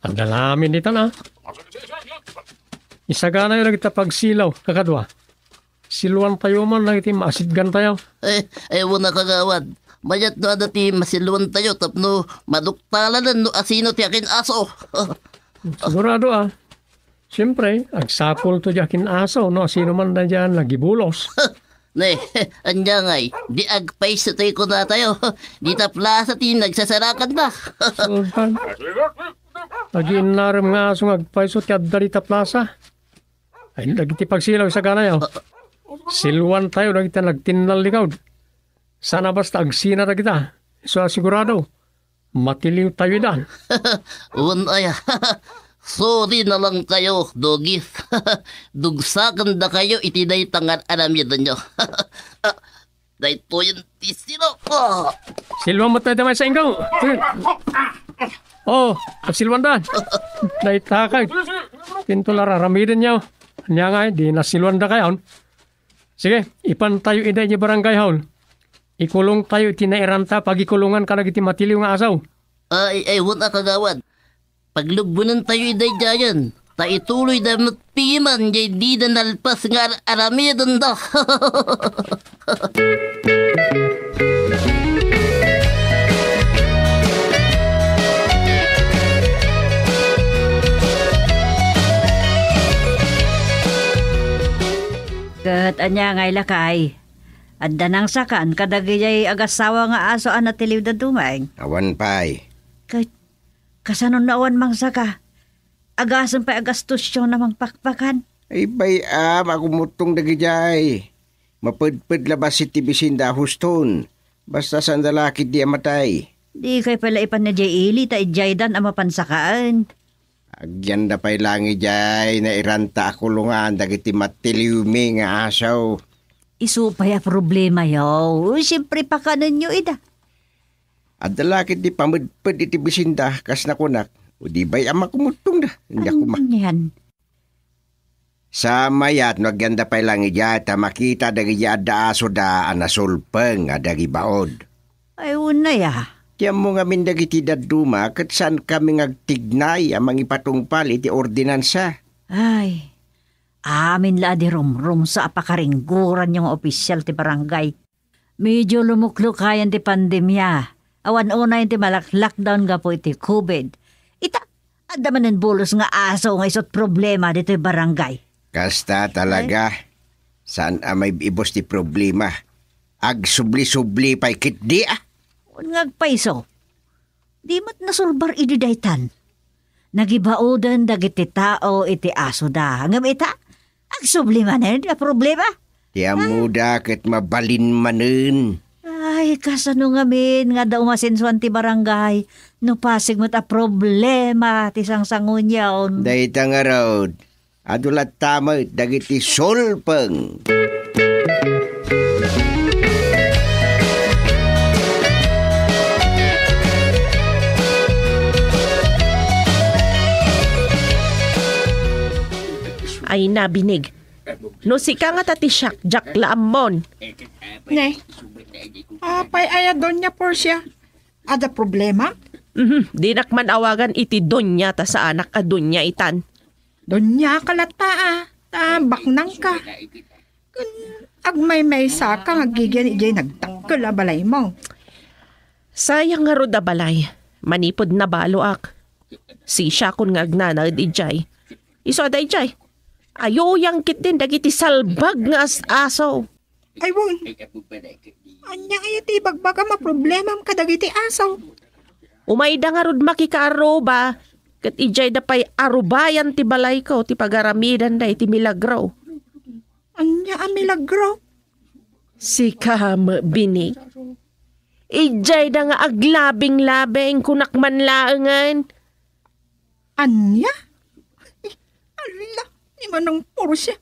Adda la amin ditan a. Isaganayo dagita pagsilaw, kakadua. Siluantayo man dagiti maasidgantayo. Eh, eh, wen a, Kagawad. Mayat no adda ti masiluantayo tapno maduktalanen no asino ti akin-aso. Sigurado a. Siempre, agsapulto diay akin-aso no asino man daydiay nagibulos. Ne, ania ngay, di agpayso ti kunatayo. Dita plaza ti nagsasarakan da. Sultan. Agiinnarem nga aso nga agpayso ti adda dita plaza. Ay, dagiti pagsilaw isaganayo. Siluantayo dagiti nagtinnallikod. Sana basta agsina dagita. Isu a sigurado, matiliwtayo idan. Wen aya. Sorry na lang kayo, Dogis. Dugsakendakayo iti dayta nga ar-aramidenyo. Ah, daytoyen ti sino. Ah. Siluam met dayta maysa, Inggong. Oh, agsiluanda. Dayta kay. Pinto la ar-aramidenyo. Ania ngay, di nasiluandakayon. Sige, ipantayo ida idiay barangay hall. Ikulongtayo iti nairanta pagikulongan kadagiti matiliw nga aso. Ay, ay, wen a, Kagawad. Paglubonentayo ida idiayen, ta ituloyda met piman jay dida nalpas nga ar-aramidenda. Ket ania ngay lakay? Adda nangsakan kadagijay agasawa nga aso a natiliwda, Dumeng? Awan pay. Ket kasano no awan mangsaka? Agasem pay a gastusiona mangpakpakan? Ay, bay-am a kumuttong dagijay. Mapedped la bassit ti bisinda a huston. Basta saanda la ketdi a matay. Dikay pay la ipan idiay ili ta idiaydan a mapan sakaen. Agyanda pay laeng idiay nairanta a kulongan dagiti matiliwmi nga aso. Isu pay a problemayo. Siempre, pakanenyo ida. Adda la ketdi pamedped iti bisinda, kas nakunak. O di bay-am a kumuttongda. Ania koma. Anian? Sa mayat no agyanda pay laeng idiay ta makita dagiti adda asoda a nasulpeng a nagibaod. Ay, unay a. Ti ammo ngamin dagiti dadduma ket saankami nga agtignay a mangipatungpal iti ordinansa. Ay, amin la a di rumrumsa a pakaringgoranyo nga opisial ti barangay. Medio lumuklukayan ti pandemia. Awan unay ti malak-lockdown gapu iti covid. Ita, adda manen bulos nga aso nga isu ti problema ditoy barangay. Kasta talaga. Ay. Saan a maib-ibus ti problema? Agsubli-subli pay ketdi a. Wen nga agpayso. Di met nasulbar idi daytan. Nagibaoden dagiti tao iti asoda. Ngem ita, agsubli manen a problema. Ti ammoda ket mabalin manen. Ay, kasano ngamin nga adda umasensoan ti barangay no pasig met a problema ti sangsangunyon? Dayta ngarud, adu latta met dagiti sulpeng. Ay, nabinig. No sika ngata ti siak, diak la ammon. Ne? Apay aya, Doña Porcia? Adda problema? Mhm, dinak man awagan iti Doña ta saanak a Doña itan. Doña ka latta a. Ta baknangka. Ken agmaymaysaka nga aggigyan idiay nagdakkel a balaymo. Sayang ngarud a balay, manipud nabaloak. Sisiakon nga agnanaed idiay. Isu a daydiay, ayuyang ketdin dagiti salbag nga as-aso. Ay, wen. Ania aya ti ibagbagam a problemam kadagiti aso? Umayda ngarud makikaarruba, ket idiayda pay arubayan ti balayko ti pagaramidanda iti milagro. Ania a milagro? Sika met, Binig. Idiayda nga aglabinglabing, kunak man laengen. Ania? Ala, ni Manang Portia,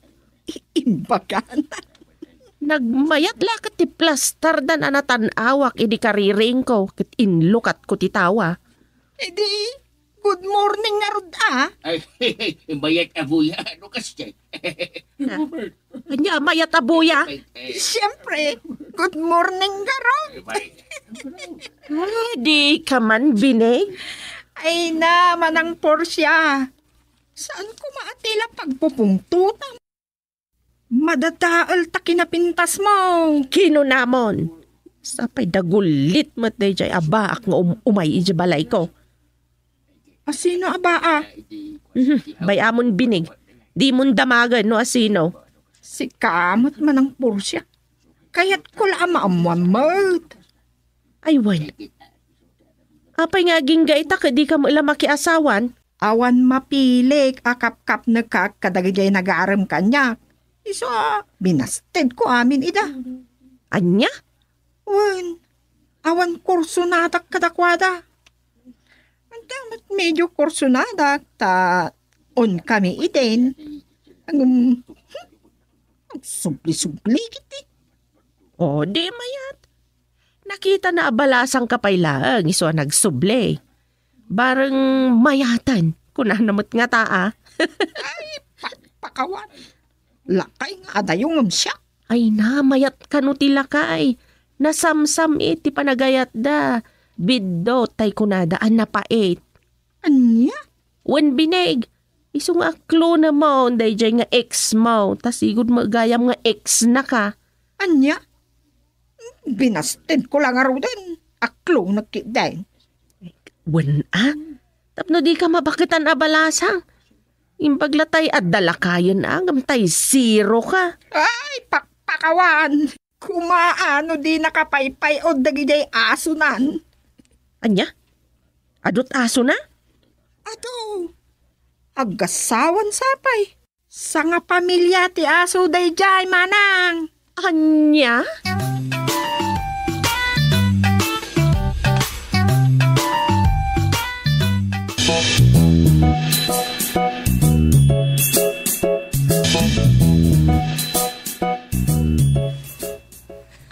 i-, imbagana. Nagmayat la ket ti plastardan a natan-awak idi kariringko ket inlukatko ti tawa. Idi, good morning ngarud, a. Ay, mayat a buya, no kasta. Ah. Ania, mayat a buya? Siyempre, good morning ngarud. Ah, dika man, Binig. Ay na, Manang Portia. Saan koma a tila pagpupungtota? Madadael ta kinapintasmo. Kinunamon. Sapay dagulit met daydiay a baak nga um-, umay idiay balayko. Asino a baak? Mhm, bay-amon, Binig. Dimon damagen no asino. Sika met, Manang Portia. Kayatko la a maammuan met. Ay, wen. Apay nga agingga ita ket dika met la makiasawan? Awan mapilik a kapkapnekak kadagiti nagarem kaniak. Isu a, binastedko amin ida. Ania? Wen, awan kursonadak kadakuada. Anda met medio kursonadak ta on kami idin. Ngem, hmm, agsubli-subli kiti. O, di mayat. Nakitana a balasangka pay laeng isu a nagsubli. Bareng mayaten, kunana met ngata, a. Ay, pakpakawan. Lakay nga adayo ngem siak. Ay na, mayat kano ti lakay. Nasamsam-it ti panagayatda. Biddut tay kunada a napait. Ania? Wen, Binig, isu nga aklonemon daydiay nga ex mo, ta sigud met gayam nga ex-naka. Ania? Binastedko la ngaruden. Aklonek ketdin. Wen, a? Tapno dika mabaketan a balasang. Imbag la tay adda lakayen, a, ngem tay zero ka. Ay, pakpakawan! Kumaa no di nakapaypay-od dagidiay asonan. Ania? Adut asona? Adu. Aggasawan sapay. Sangapamilia ti aso daydiay, manang. Ania?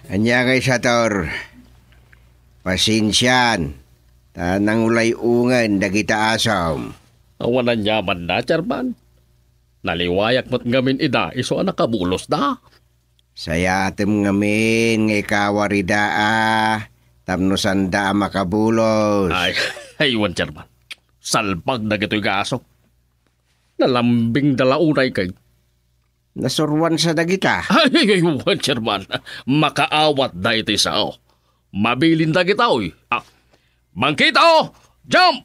Ania ngay, Sator? Pasensian, ta nangulay-ongen dagita asom. Awan aniamanna, Chairman. Naliwayak met ngamin ida isu a nakabulosda. Sayatem ngamin nga ikawar ida a, tapno sanda a makabulos. Ay, ay, wen, Chairman. Salbag dagitoy nga aso. Nalambingda la unay kay. Nasuruansa dagita. Ay, ay, ay, wen, Chairman. Makaawatda iti sao. Mabilin dagita, oy. Ah, Mangkito! Jump!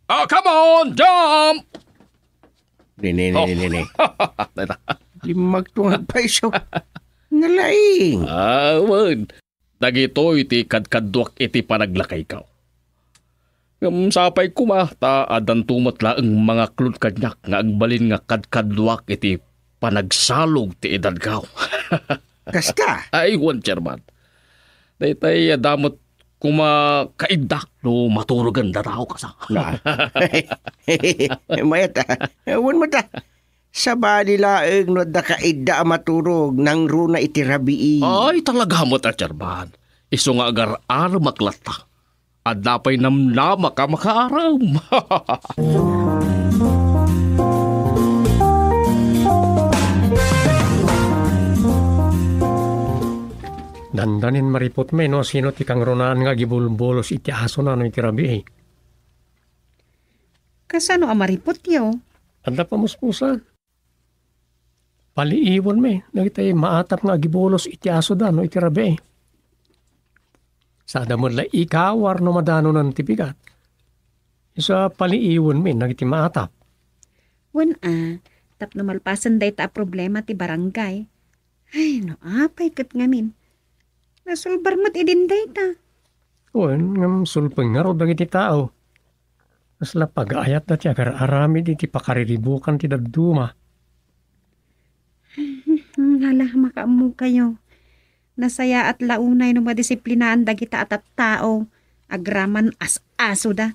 Ah, come on, jump! Ni, ni, ni, Oh. ni, ni. Limmagto nga payso. Nalaing. Ah, wen. Dagitoy ti kadkaduak iti panaglakayko. Ngem sapay koma ta addanto met laeng mangaklod kaniak nga agbalin nga kadkaduak iti panagsalog ti edadko. Kasta? Ay, wen, Chairman. Daytay adda met koma kaiddak no maturogen da tao kasa. Na. Mayat, a. Wen met, a. Sabali laeng no adda kaidda a maturog nangruna iti rabii. Ay, talaga met a, Chairman. Isu nga agar-aramak latta. Adda pay namnamak a makaaram. Dandanin maripot met no sino ti kangrunaan nga agibulbulos iti asona no iti rabii. Kasano a maripotyo? Adda pamuspusan. Paliiwenmi dagiti maatap nga agibulos iti asoda no iti rabii. Sada met la ikawar no madanonen ti bigat. Isu a paliiwenmi dagiti maatap. Wen a, tapno malpasen dayta a problema ti barangay. Ay, no apay ket ngamin. Nasulbar met idin dayta. Wen, ngem sulpeng ngarud dagiti tao. Kasla pagaayatda ti agar-aramid iti pakariribukan ti dadduma. Hala, makaammo kayo. Nasayaat la unay no madisiplinaan dagita a tattao. Agraman as-asoda.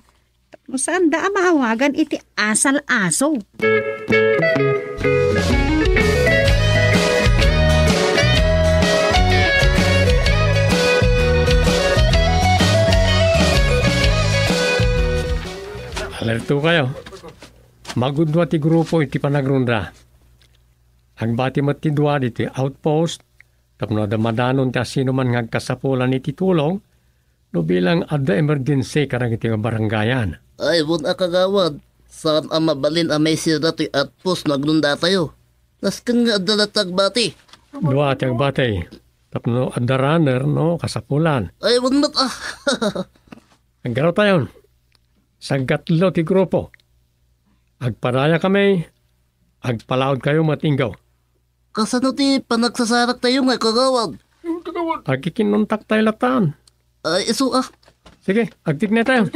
Tapno saanda a maawagan iti asal-aso. Alerto kayo. Magudua ti grupo iti panagrunda. Agbati met ti dua ditoy outpost tapno adda madanon ti asinoman nga agkasapulan iti tulong no bilang adda emergency kadagiti barangayan. Ay, wen a kagawad, saan a mabalin a maisira toy outpost no agrundatayo. Nasken nga adda latta agbati. Dua ti agbati tapno adda runner no kasapulan. Ay, wen met a. Aggaratayon. Saggatlo ti grupo. Agpadaya kami, agpalaod kayo met inggaw. Kasano ti panagsasaraktayo nga kagawad? Agkikinnontak tayo latan. Ay, isu a. Sige, agtikna tayo.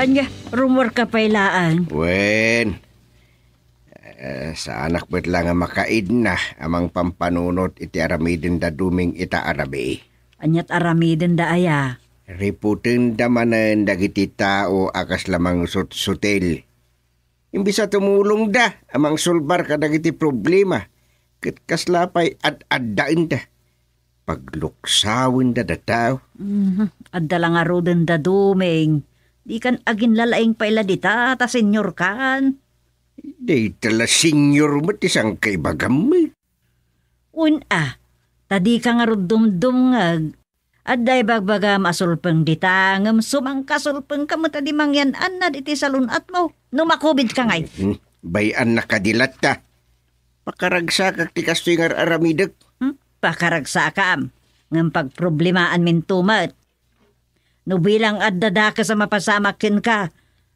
Anya, rumor ka pay laang. Wen, Eh, saanak met la nga makaidna a mangpampanunot iti aramidenda Duming ita a rabii. Aniat aramidenda aya? Riputenda manen dagiti tao a kasla mangsutsutil. Imbes a tumulongda a mangsolbar kadagiti problema, ket kasla pay ad-addaenda. Pagluksawenda dataw. Mhm. Adda la ngaruden da Duming. Dikan aginlalaing pay la dita, ta senior kan. Dayta la senior met ti sangka ibagam. Wen a, ta dika ngarud dumdumngeg. Adda ibagbagam a sulpeng dita, ngem sumangkasulpengka met a di mangyan-annad iti salun-atmo no makubidka ngay. Hmm, bay-anna kadi latta. Pakaragsakak ti kastoy nga ar-aramidek. Hmm? Pakaragsakam, ngem pagproblemaanminto met. No bilang adda dakes a mapasamak kenka,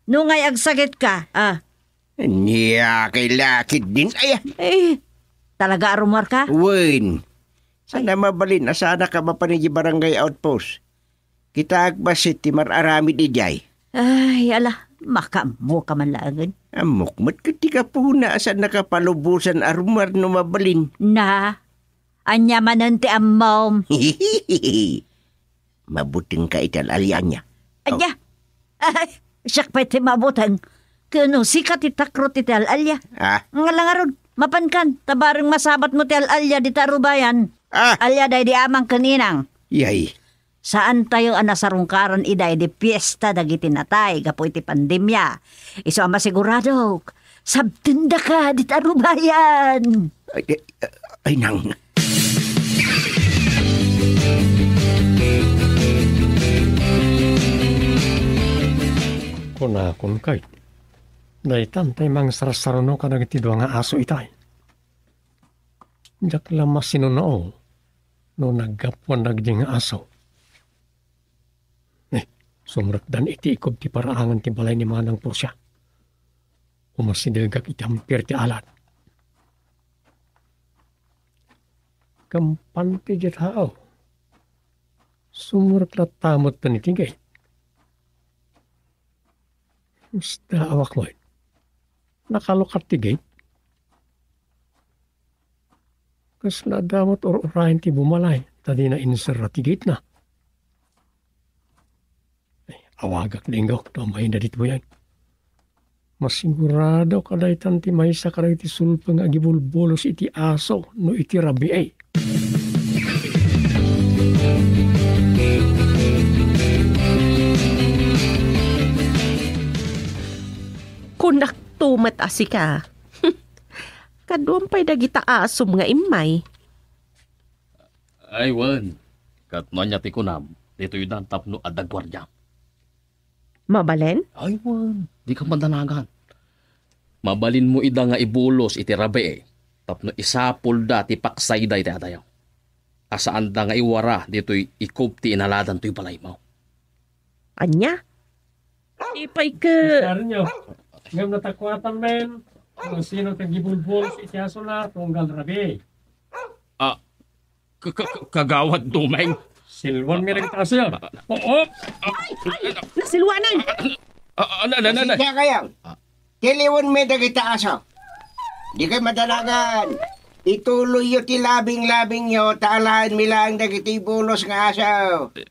no ngay agsagitka, a. Ania kay lakid din, aya? Eh, talaga a rumor ka? Wen. Sana mabalin a sanak a mapan idiay barangay outpost. Kitaak bassit ti mar-aramid idiay. Ay, ala, makaammo ka man laengen. Ammok met ket ti gapuna a saan nakapalubosan a rumor no mabalin. Na, ania manen ti ammom? Mabutengka iti al-alia ania? Ania? Ay, siak pay ti mabuteng. Ken no sika ti takrot iti al-alia. Ah? Nga la ngarud, mapankan, ta bareng masabatmo ti al-alia dita rubayan. Ah? Alia daydi amang ken inang. Yay. Saantayo a nasarungkaran idiay di piesta dagiti natay gapu iti pandemia. Isu a masiguradok, sabtendaka dita rubayan. Ay, ay, ay, nang. Kunakon kay, daytan tay mangsarsaruno kadagiti dua nga aso itay. Diak la masinuno no naggapuan dagidi nga aso. Eh, sumrekdan iti ikub ti paraangan ti balay ni Manang Portia. Umasidegak iti ampir ti alat. Kampan ti diay tao. Sumrek latta met iti gate. Saan a wakman. Nakalukat ti gate. Kasla adda met ur-urayen ti bumalay, ta dina inserra ti gate na. Ay, awagak dinggo, no mayda ditoyen. Masigurado kadaytan ti maysa kadagiti sulpeng nga agibulbulos iti aso no iti rabii. Kunakto met a sika. Kaduam pay dagita asom nga immay. Ay, wen. Ket no ania ti kunam, ditoydan tapno adda guardia. Mabalin? Ay, wen, dika madanagan. Mabalinmo ida nga ibulos iti rabii tapno isapulda ti paksayda iti adayo. A saanda nga iwara ditoy ikub ti inaladan toy balaymo. Ania? Di pay ke- Mister nyo, ngem natakuatan men, no sino ti agibulbulos iti asona tunggal rabii. Ah, Ka-, ka-, ka-, Kagawad Dumeng. Silwan mi dagiti asoyo. Oo. Ay, ay, nasilwanan. Ah, ah, na, na, na, na. Pasensya kayo. Tiliwan mi dagiti aso. Di kayo madanagan. Ituloyyo ti labing-labingyo, ta alaenmi laeng dagiti bulos nga aso.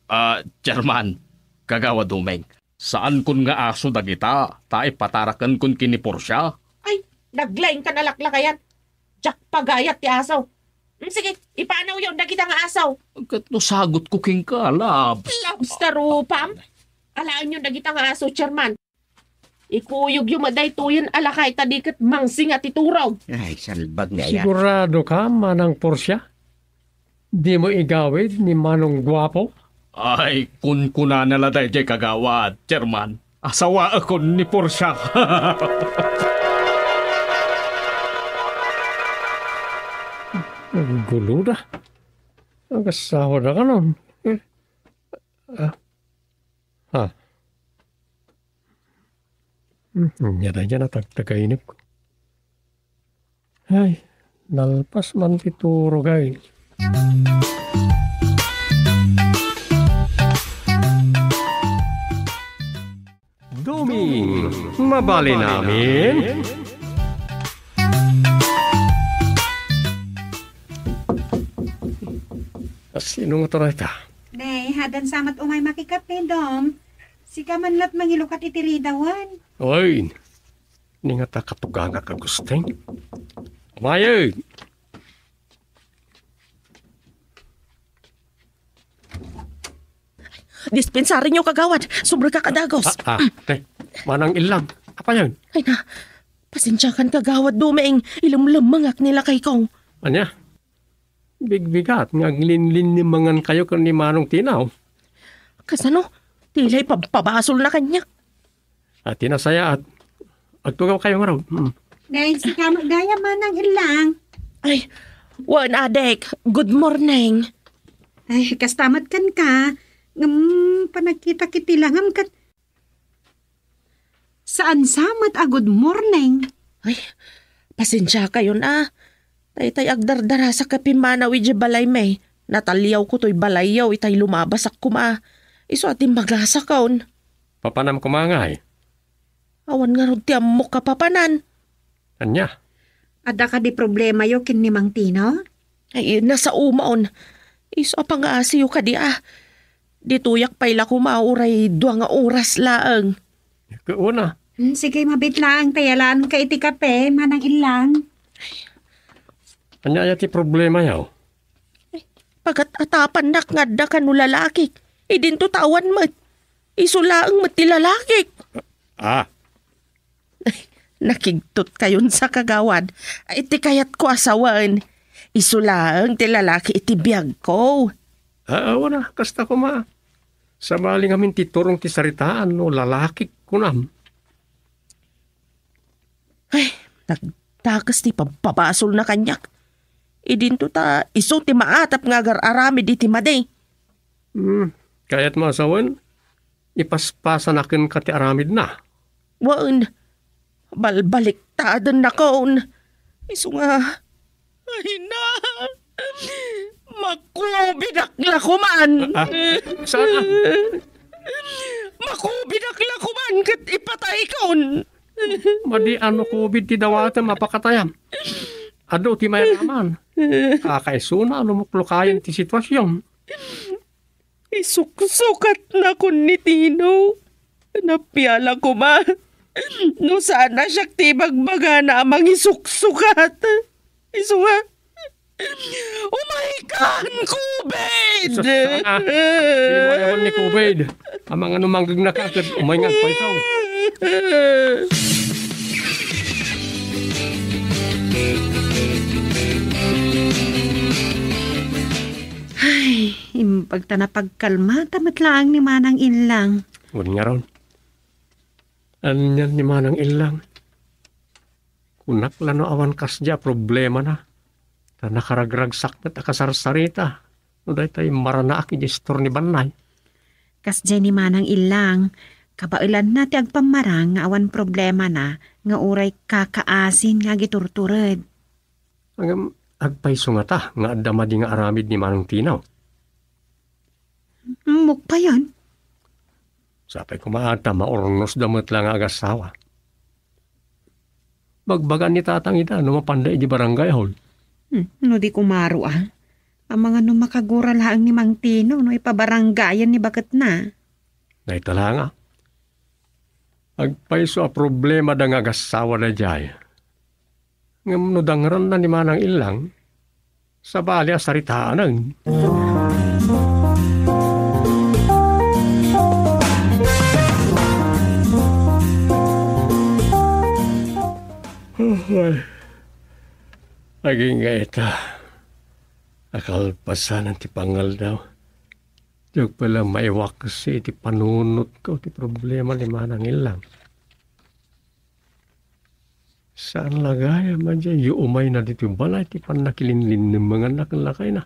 Ah, Chairman, Kagawad Dumeng. Saankon nga aso dagita, ta ipatarakenkon ken ni Portia. Ay, naglaing ka nalaklakayan. Diak pagayat ti aso. Mm, sige, ipanawyo dagita nga aso. Ket no sagutko kenka, labs. Labs ta rupam? Alaenyo dagita nga aso, Chairman. Ikuyogyo met daytoyen a lakay ta di ket mangsinga ti turog. Ay, salbag nga aya. Sigurado ka, Manang Portia? Dimo igawid ni Manong Guapo? Ay, kunkunana la daydiay, Kagawad, Chairman. Asawaekon ni Portia. Guloda. Agasawa da kanon. Eh, ah. Ha. Hmm, ania daydiay a tagtagainip ko. Ay, nalpas man ti turog ay. Duming, mabalin amin? Sino nga taray ka? Nay, hadan sa met umay makikape, Dom. Sika man la't mangilukat iti ridawan. Oy, ni nga ta katugangak a Agustin. Umayeg! Dispensarinyo, Kagawad. Subrek a kadagos. Ah, ah, te. Manang Illang. Apayon? Ay na, pasensiakan, Kagawad Dumeng. Ilemlemmengak ni lakayko. Ania? Bigbigat nga aglinlinnimangan kayo ken ni Manong Tinaw. Kasano? Tila ipabpabasolna kaniak. Ati nasayaat. Agtugaw kayo ngarud. Hmm. Nay, sika met gayam, Manang Illang. Ay, wen, Adek. Good morning. Ay, kasta met kenka. Ngem, panagkitak iti langam ket saan sa met a good morning. Ay, pasensiakayon a. Daytay agdardarasak a pimmanaw idiay balaymi. Nataliawko toy balayyo itay lumabasak koma. Isu a timmagasakon. Papanam koma ngay? Awan ngarud ti ammok a papanan. Ania? Adda kadi problemayo ken ni Mang Tino? Ay, nasaomaon. Isu a pangaasiyo kadi a. Ditoyak pay la koma uray dua nga oras laeng. Ket una. Hmm, sige, mabit laeng ta yalanka iti kape, Manang Illang. Ania aya ti problemayo? Pagat-atapannak nga adda kano lalakik. Idinto ta awan met. Isu laeng met ti lalakik. Ah. Nakigtot kayon sa, Kagawad. Ay, ti kayatko a sawen. Isu laeng ti lalaki iti biagko. Ah, awan a, kasta koma. Sabali ngamin ti turong ti saritaan no lalakik kunam. Ay, nagdakes ti pabpabasolna kaniak. Idinto ta isu ti maatap nga agar-aramid iti madi. Hmm, kayatmo a sawen, ipaspasana kenka ti aramidna. Wen, balbaliktadennakon. Isu nga, ay na, makubidak la koman. Ah, ah, saan a? Makubidak la koman ket ipataykon. Madi a no COVID ti dawatem a pakatayam. Adu ti mairaman. Kakaisuna a lumuklukayen ti situasion. Isuksukatnakon ni Tino. Napiala koma. No saan a siak ti ibagbagana a mangisuksukat. Isu nga, umaykan, COVID! Sus, sana. Di mo ayawan ni COVID. Amangan no manggegna ka, ket umay nga agpayso. Ay, imbag ta napagkalmata met laeng ni Manang Inlang. Wen ngarud. Anian ni Manang Illang? Kunak la no awan kasdiay a problemana, ta nakaragragsak met a kasarsarita no daytay maranaak idiay istor ni Bannay. Kasdiay ni Manang Illang, kabaelanna ti agpammarang nga awan problemana nga uray kakaasin nga agiturtured. Ngem agpayso ngata nga adda madi nga aramid ni Manang Tino? Mukpayan. Sapay koma ta maurnosda met la nga agassawa. Bagbagaan ni Tatang ida no mapanda idiay barangay hall. Hmm, no di kumaro, a. Amangan no makagura laeng ni Mang Tino no ipabaranggayan ni baketna. Dayta la nga. Agpayso a problemada nga agassawa daydiay. Ngem no dangranna ni Manang Illang, sabali a saritaen. Ay, agingga ita a kalpasan ti pangaldaw. Diak pay la maiwaksi iti panunotko ti problema ni Manang Illang. Saan la gayam a diay umayna ditoy balay ti pannakilinlinnemmenganna ken lakayna.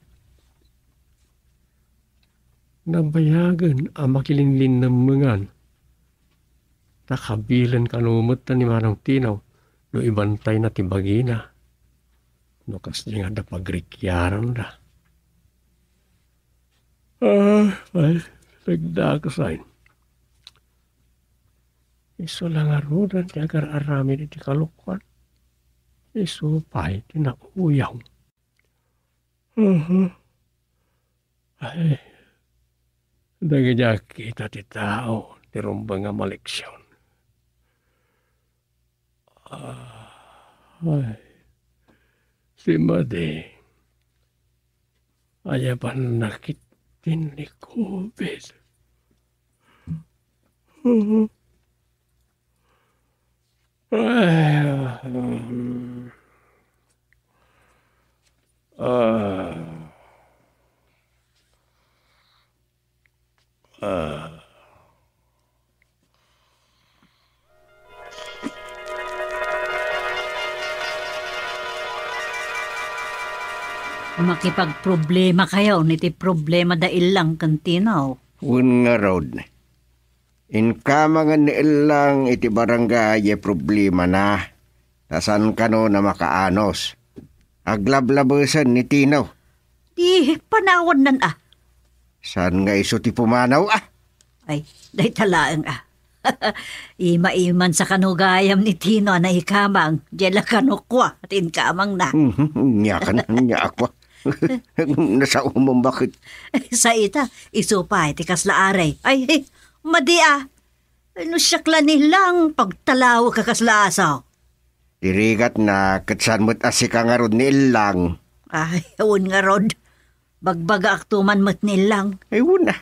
Nabayagen a makilinlinnemmengan, ta kabilen kano met ni Manang Tino no ibantayna ti bagina no kasdiay nga adda pagrikiaranda. Ah, ay, nagdakes ay. Isu la ngaruden ti agar-aramid iti kalokuan. Isu pay ti nauyaw. Mhm. Ay, dagiti agkita ti tao ti rumbeng a maleksion. Ah, ay, si Madi. Ayabanna ketdi ni covid. Ay, um, ah, ah. Makipagproblemakayon iti problema da Illang ken Tino. Wen ngarud, inkamangen ni Illang iti barangay a problemana, ta saan kano a makaanos. Aglablabesen ni Tino. Di panawannan a. Saan nga isu ti pumanaw a? Ay, dayta laeng a. Ima-iman sa kano gayam ni Tino a naikamang, diay la kano kua ti inkamangna. Mhm, nia kan, nia kua. Nasaomon bakit? Sa ita, isu pay ti kasla aray. Ay, eh, madi a. Ay, no siak la ni Illang, pagtalawek a kasla aso. Ti rigatna, ket saan met a sika ngarud ni Illang. Ay, wen ngarud. Bagbagaakto man met ni Illang. Ay, wen a.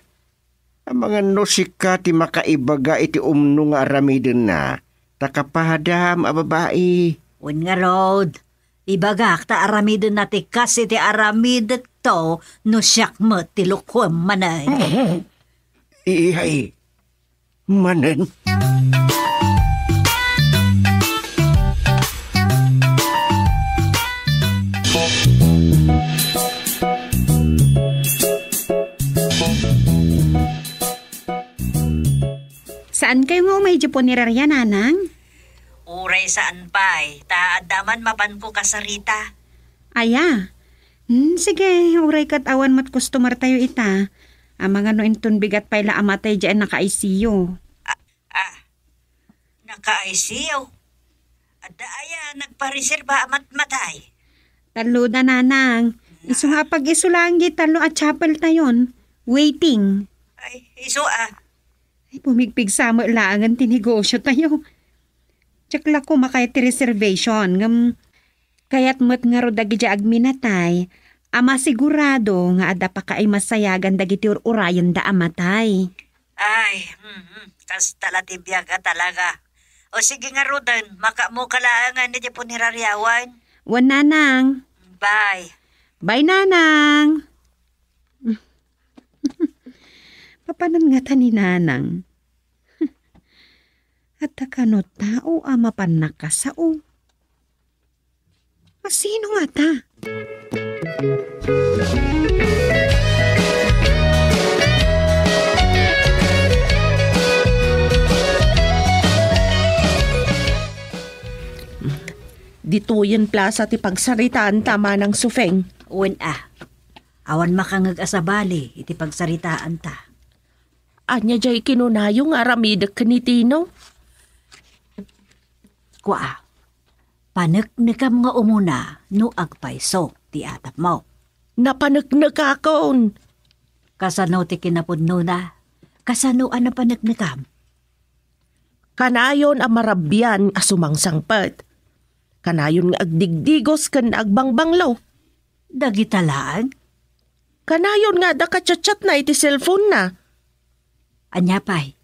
Amangan no sika ti makaibaga iti umno nga aramidenna, ta kapadam a babai. Wen ngarud. Ibagak ta aramidenna ti kas iti aramidekto no siak met ti lukuem manen. Ihay. Manen. Saan kayo nga umay di punerarya, Nanang? Uray saan pay, ta adda man mapanko kasarita. Aya? Hmm, sige, uray ket awan met customer tayo ita. Amangan no inton bigat pay la a matay diay naka-I C U. Ah, naka-I C U? Adda aya nagpareserba a matmatay? Tallo da, Nanang. Isu nga pag-isu laeng di tallo a chapel tayon. Waiting. Ay, isu a. Ay, pumigpigsa met laengen ti negosyo tayo. Diak la koma kayat ti reservation, ngem kayat met ngarud dagiti agminatay a masigurado nga adda pakaimasayagan dagiti ur-urayenda a matay. Ay, mhm, kasta la ti biag a talaga. O sige ngaruden, makaammoka laengen iti puneraryawan. Wen, Nanang. Bye. Bye, Nanang. Papanan ngata ni Nanang? Adda kano tao a mapan nakasao? Asino ngata? Ditoyen plaza ti pagsaritaanta, Manang Sufeng. Wen a. Awan makangeg a sabali iti pagsaritaanta. Ania diay kinunayo nga aramidek ken ni Tino? Kua, paneknekam nga umuna no agpayso ti atapmo. Napaneknekakon. Kasano ti kinapudnona? Kasano a napaneknekam? Kanayon a marabian a sumangsangpet. Kanayon nga agdigdigos ken agbangbanglo. Dagita laeng? Kanayon nga adda ka-chat-chatna iti cellphone-na. Ania pay?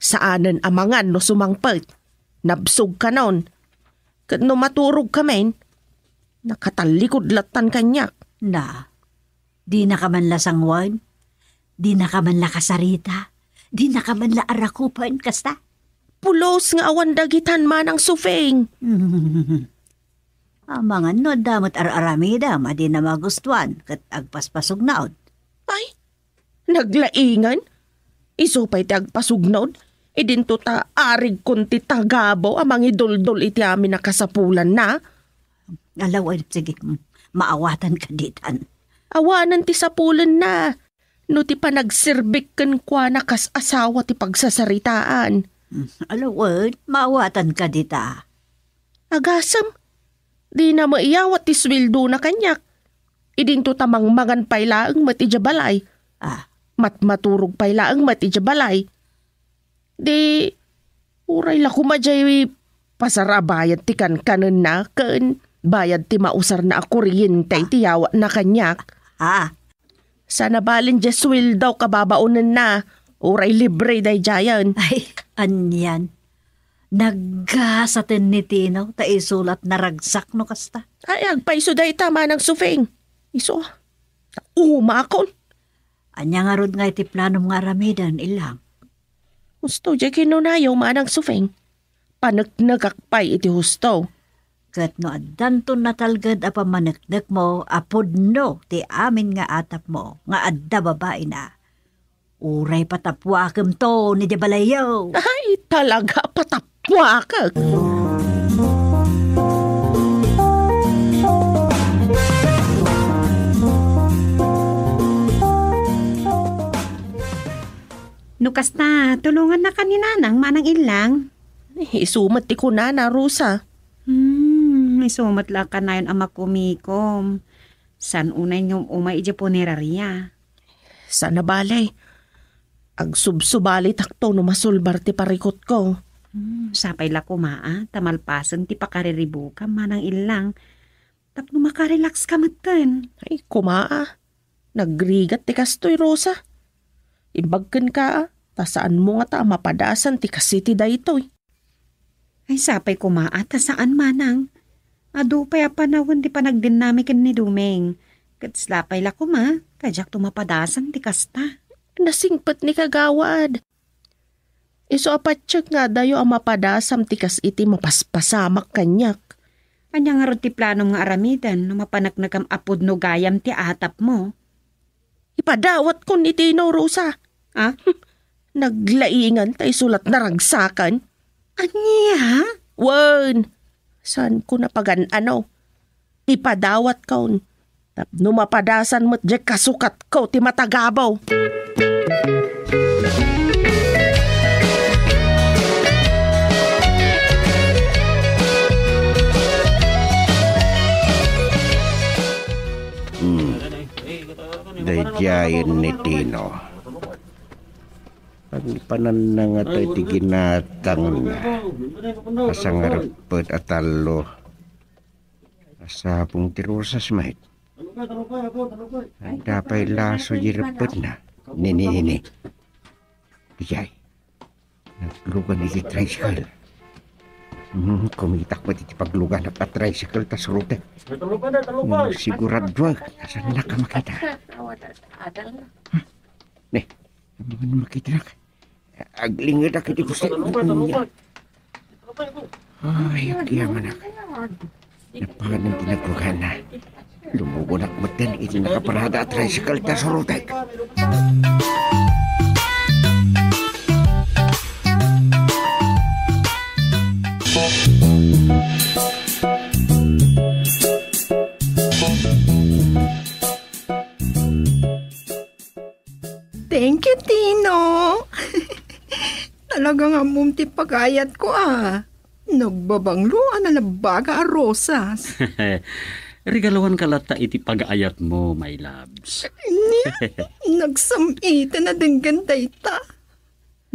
Saanen a mangan no sumangpet. Nabsog kanon. Ket no maturog kamin, nakatallikod lattan kaniak. Na, dinaka man la sanguen? Dinaka man la kasarita? Dinaka man la arakupen kasta? Pulos nga awan dagitan, Manang Sufeng. Amangan no adda met ar-aramidem a dina magustuan ket agpaspasugnaod. Ay, naglaingen? Isu pay ti agpasugnaod, idinto ta arigkon ti tagabaw a mangiduldul iti amin a kasapulanna. Ala wen, sige, maawatanka ditan. Awanen ti sapulenna. No ti panagserbik kenkuana kas asawa ti pagsasaritaan. Mm, ala wen, maawatanka dita. Agasem, dina maiyawat ti suweldona kaniak. Idinto ta mangmangan pay laeng met idiay balay. Ah. Matmaturog pay laeng met idiay balay. Di, uray la koma diay pasar a bayad ti kankanenna ken bayad ti mausarna a kuryente ti yawatna kaniak. Ah. Saan a balin diay suweldo kababaonenna, uray libre daydiayen. Ay, anian. Naggasaten ni Tino ta isu la ti naragsak no kasta. Ay, agpayso dayta, Manang Sufeng. Isu, umakon. Ania ngarud nga iti planom nga aramiden, Illang? Husto diay kinunayo, Manang Sufeng. Paneknekak pay iti husto. Ket no addanto natalged a pammaneknekmo a pudno ti amin nga atapmo nga adda babaina, uray patappuakemto idiay balayyo. Ay, talaga, patappuakek. No kasta, tulongannaka ni Nanang, Manang Illang. Isu met ti kunana, Rosa. Hmm, isu met la kanayon a makumikom. Saan unay nga um-umay idiay puneraria? Saan a bale. Agsubsubalitakto no masulbar ti parikutko. Hmm, sapay la koma a, ta malpasen ti pakariribukam, Manang Illang. Tapno makarelax ka metten. Ay, koma a. Nagrigat ti kastoy, Rosa. Imbag kenka a, ta saanmo ngata a mapadasan ti kas iti daytoy. Ay, sapay koma a, ta saan, Manang. Adu pay a panawen ti panagdennami ken ni Dumeng. Ket sapay la koma, ta diakto mapadasan ti kasta. Nasingpet ni Kagawad. Isu a patiek nga adayo a mapadasam ti kas iti mapaspasamak kaniak. Ania ngarud ti planom nga aramiden no mapaneknekam a pudno gayam ti atapmo? Ipadawatkon ni Tino, Rosa. Ah? Naglaingan ta isu la ti naragsakan. Ania? Wen, saanko napagan-ano. Ipadawatkon. Tapno mapadasan met diay kasukatko ti matagabaw. Hmm. Daydiayen ni Tino. Pagpananna ngata iti ginatangna. Asa nga reppet a tallo. Asapung ti rosas met. Adda pay laso di reppetna. Ni, ni, ni, ni. Ijay. Naglugan iti tricycle. Hmm, kumitak met iti pagluganak a tricycle ta surotek. Hmm, siguraduak. Asan na ka makita? Ne, ano makita nak? Aglingedak iti gusto. Ay, agyamanak. Napanan ti nagrugana. Lumubonak metten iti nakaparada a tricycle ta surotek. Thank you, Tino. Talaga nga ammom ti pagayatko, ah. Nagbabanglo a nalabaga a rosas. Regaluanka latta iti pagayatmo, my loves. Nia, nagsam-iten a denggen dayta.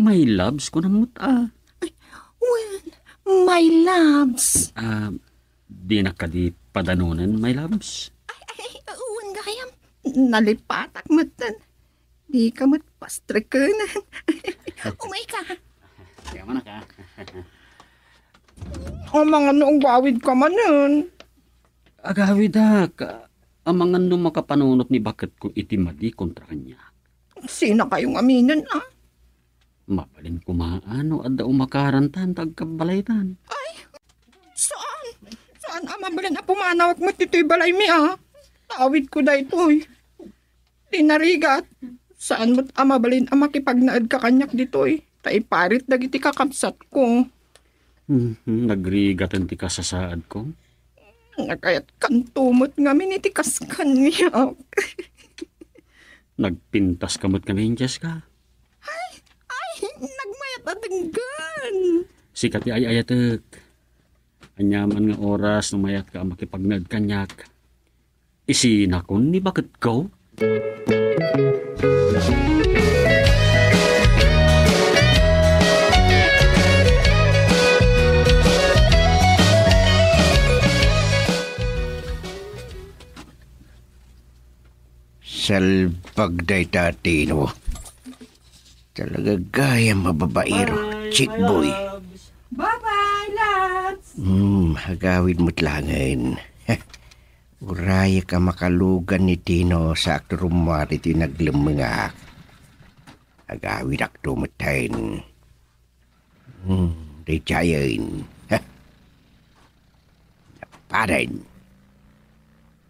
My loves, kunam met, ah. Ay, well, my loves. Ah, dinak kadi padanonen, my loves? Ay, ay, wen gayam. Nalipatak metten. Dika met pastreken. Umayka. Agyamanak. Amangan no agawidka manen. Agawidak. Amangan no makapanunot ni baketko iti madi kontra kaniak. Sinakayo nga aminen, ah? Mabalin koma no adda umakarantan ta agkabbalaytan. Ay, saan? Saan a mabalin a pumanawak met ditoy balaymi, ah? Awidko daytoy. Di narigat. Saan met a mabalin a makipagnaedka kaniak ditoy? Ta iparit dagiti kakabsatko. Mhm, nagrigaten ti kasasaadko. Nagayatkanto met ngamin iti kas kaniak. Nagpintaska met ngamin, Jessica. Ay, ay, nagmayat a denggen. Sika ti ay-ayatek. Aniaman nga oras no mayatka a makipagnaed kaniak, isinakon ni baketko. Salbag dayta, Tino. Talaga gayam a babaero, chick boy. Bye-bye, loves. Hmm, agawid met laengen. Urayek a makalugan ni Tino saak ti rummuar iti naglemmengak. Agawidakto metten. Hmm, didiayen. Napaden.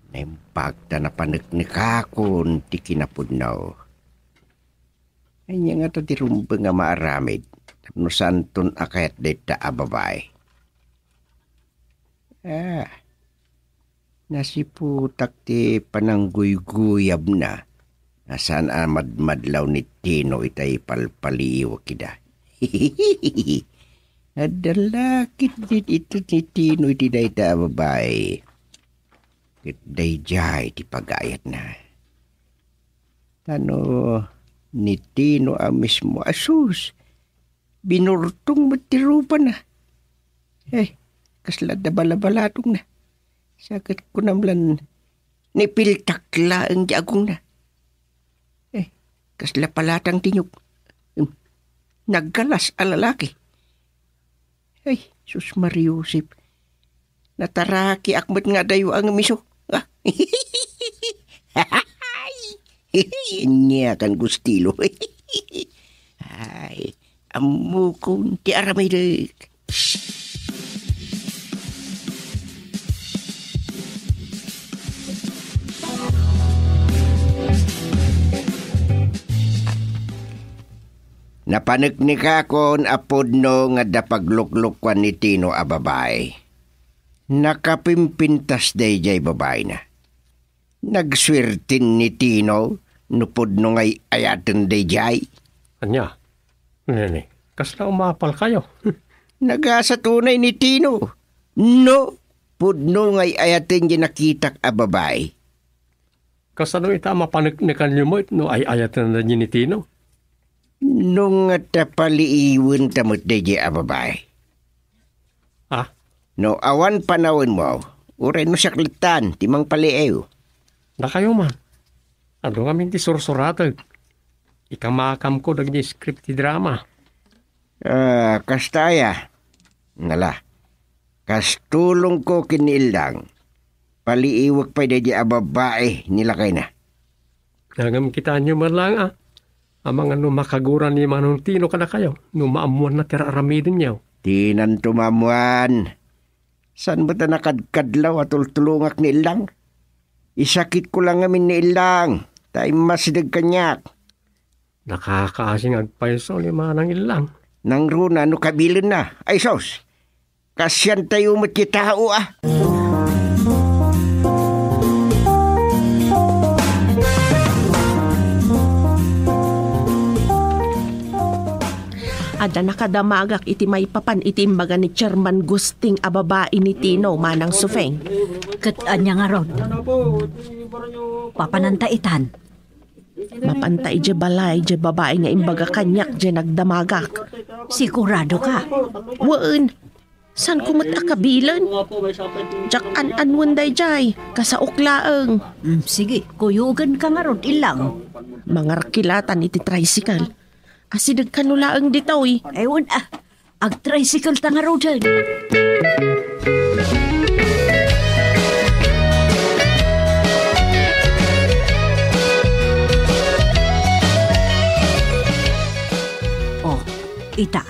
Naimbag ta napaneknekakon ti kinapudno. Ania ngata ti rumbeng a maaramid tapno saanton a kayat dayta a babai? Ah, nasiputak ti panangguyguyabna a saan a madmadlaw ni Tino itay palpaliiwek ida. Adda la ketdi iti ni Tino iti dayta a babai. Ket daydiay ti pagayatna. Ta no ni Tino a mismo, asus, binurtong met ti rupana. Eh, kasla adda balabalatongna. Sa ket kunam lan, nipiltak laeng ti agongna. Eh, kasla palatang ti niyog. Hmm, naggalas a lalaki. Ay, sus, Maria Josep. Natarakiak met nga adayo a ngem isu. Ah. Ania kan gustilo. Ay, ammokon ti aramidek. Napaneknekakon a pudno nga adda pagluklukoan ni Tino a babai. Nakapimpintas daydiay babaina. Nagsuerten ni Tino no pudno nga ay-ayaten daydiay. Ania? Nini, kasla umapalkayo? Nagasat unay ni Tino no pudno nga ay-ayaten diay nakitak a babai. Kasano ita a mapaneknekanyo met no ay-ayaten daydiay ni Tino? No ngata paliiwenta met daydiay a babai. Ah? No awan panawenmo, uray no siak lattan ti mangpaliiw. Dakayo man. Adu ngamin ti sursuratek. Ikamakamko dagiti script ti drama. Ah, kasta aya. Nala. Kas tulongko ken ni Ildang, paliiwek pay daydi a babai ni lakayna. Ngem kitaenyo met laeng a, amangan no makagura ni Manong Tino kadakayo, no maammoanna ti ar-aramidenyo. Dinanto maammuan. Saan met a nakadkadlaw a tultulongak ni Illang? Isakitko la ngamin ni Illang, ta immasideg kaniak. Nakakaasi nga agpayso ni Manang Illang. Nangruna no kabilenna. Ay sus, kasiantayo met ti tao, a. Adda nakadamagak iti maipapan iti imbaga ni Chairman Gusting a babai ni Tino, Manang Sufeng. Ket ania ngarud? Papananta itan? Mapanta idiay balay diay babai nga imbaga kaniak diay nagdamagak. Sigurado ka? Wen, saanko met a kabilen. Diak an-anuen daydiay, kasaok laeng. Mm, sige, kuyogenka ngarud, Illang. Mangarkilatan iti tricycle. Asidegkano laeng ditoy. Ay, wen, a, agtricycle ta ngaruden. Oh, ita,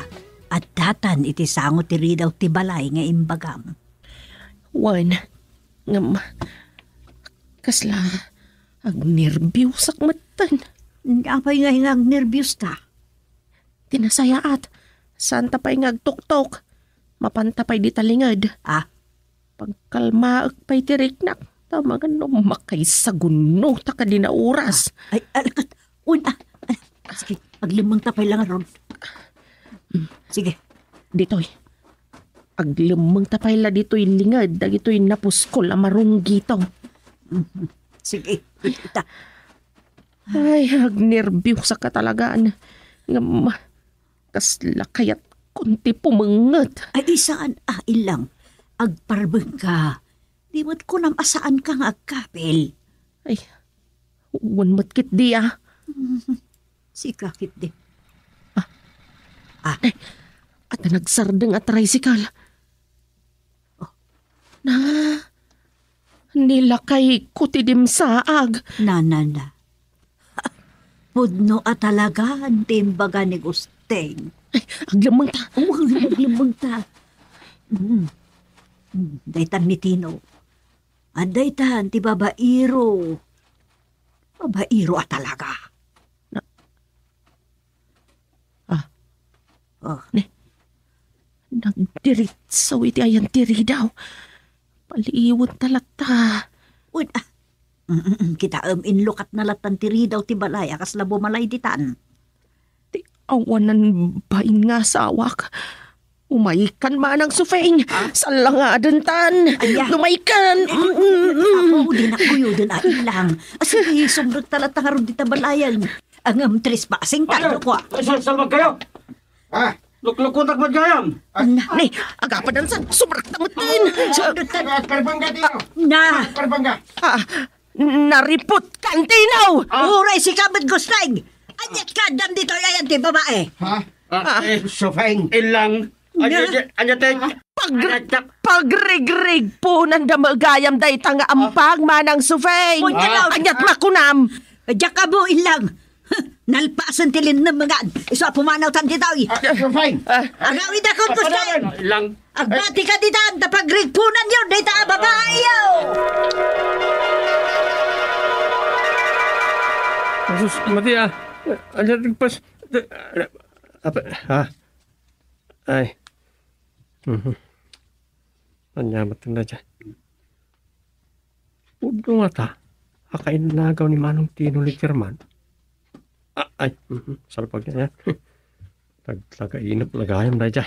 addatan iti sango ti ridaw ti balay nga imbagam. Wen, ngem, kasla agnerbiosak metten. Apay nga, nga agnerbioska? Ti nasayaat, saanta pay nga agtuktok. Mapanta pay dita linged. Ah. Pagkalmaek pay ti riknak, ta maganno makaisagunno ta kadin a oras. Ay, alakat. Un, ah, ah, sige, aglemmengta pay la ngarud. Sige. Ditoy. Aglemmengta pay la ditoy linged, dagitoy napuskol a marunggito. Mhm. Sige, ita. Ay, agnerbiosak a talaga. Ngem, kasla kayatkon ti pumenget. Ay, saan a, Illang. Agparbengka. Di met kunam a saanka nga agkapil. Ay, wen met ketdi a. Sika ketdi. Ah. Ah. Ay, adda nagsardeng a tricycle. Oh. Na, ni lakayko ti dimsaag. Na, na, na. Pudno a talagan ti imbaga ni Gusting. Ay, aglemmengta. Oo, aglemmengta. Mm. Mm, daytan ni Tino. Adda itan ti babaero. Babaero a talaga. Na-, ah. Oh. Ne. Nagdiritso iti ayan ti ridaw. Paliwenta latta. Wen, ah. Mm, mm, mm. Kitaem, inlukatna lattan ti ridaw ti balay a kasla bumalay ditan. Ti awanan bain nga asawak. Umaykan, Manang Sufeng. Ah? Sallangadentan. Aya. Umaykan. Mm, mm, mm. Apo, dinak kuyoden a, Illang. Sige, sumrekta latta ngarud dita balayen. Ngem trespassing tayo, kwa. Ay, sa-, salbag kayo. Ah? Luklukutak met gayam. Ah. Na. Ni, agapadan san, sumrekta met din. Sa- Agparbengka, Tino. Na. Agparbengka. Ah, nariput kan, Tino. Ah. Uray sika met, Gusting. Aniat ka, addam ditoy ayan ti babae. Ha? Ah, ah. Eh, Sufeng. Illang. Anya, anya, anya, te? Pag-, pagrigrigpunan da met gayam dayta nga ampag, Manang Sufeng. Anya, ah. Aniat makunam? Diak amo, Illang. Nalpasen ti linnem nga. Isu a pumanawtan ditoy. Ah, Sufeng. Ah. Agawidakon, Gusting. Illang. Agbati ka ditan, ta pagrigpunanyo dayta a babaeyo. Asus, mati, ah. Anya, tigpas. Apa, ah. Ay. Mhm. Ania met dayta? Pudno ngata a kainnagaw ni Manong Tino ni German. Ah, ay, mhm. Salpag niya. Tag-, taga-inep la gayam dayta.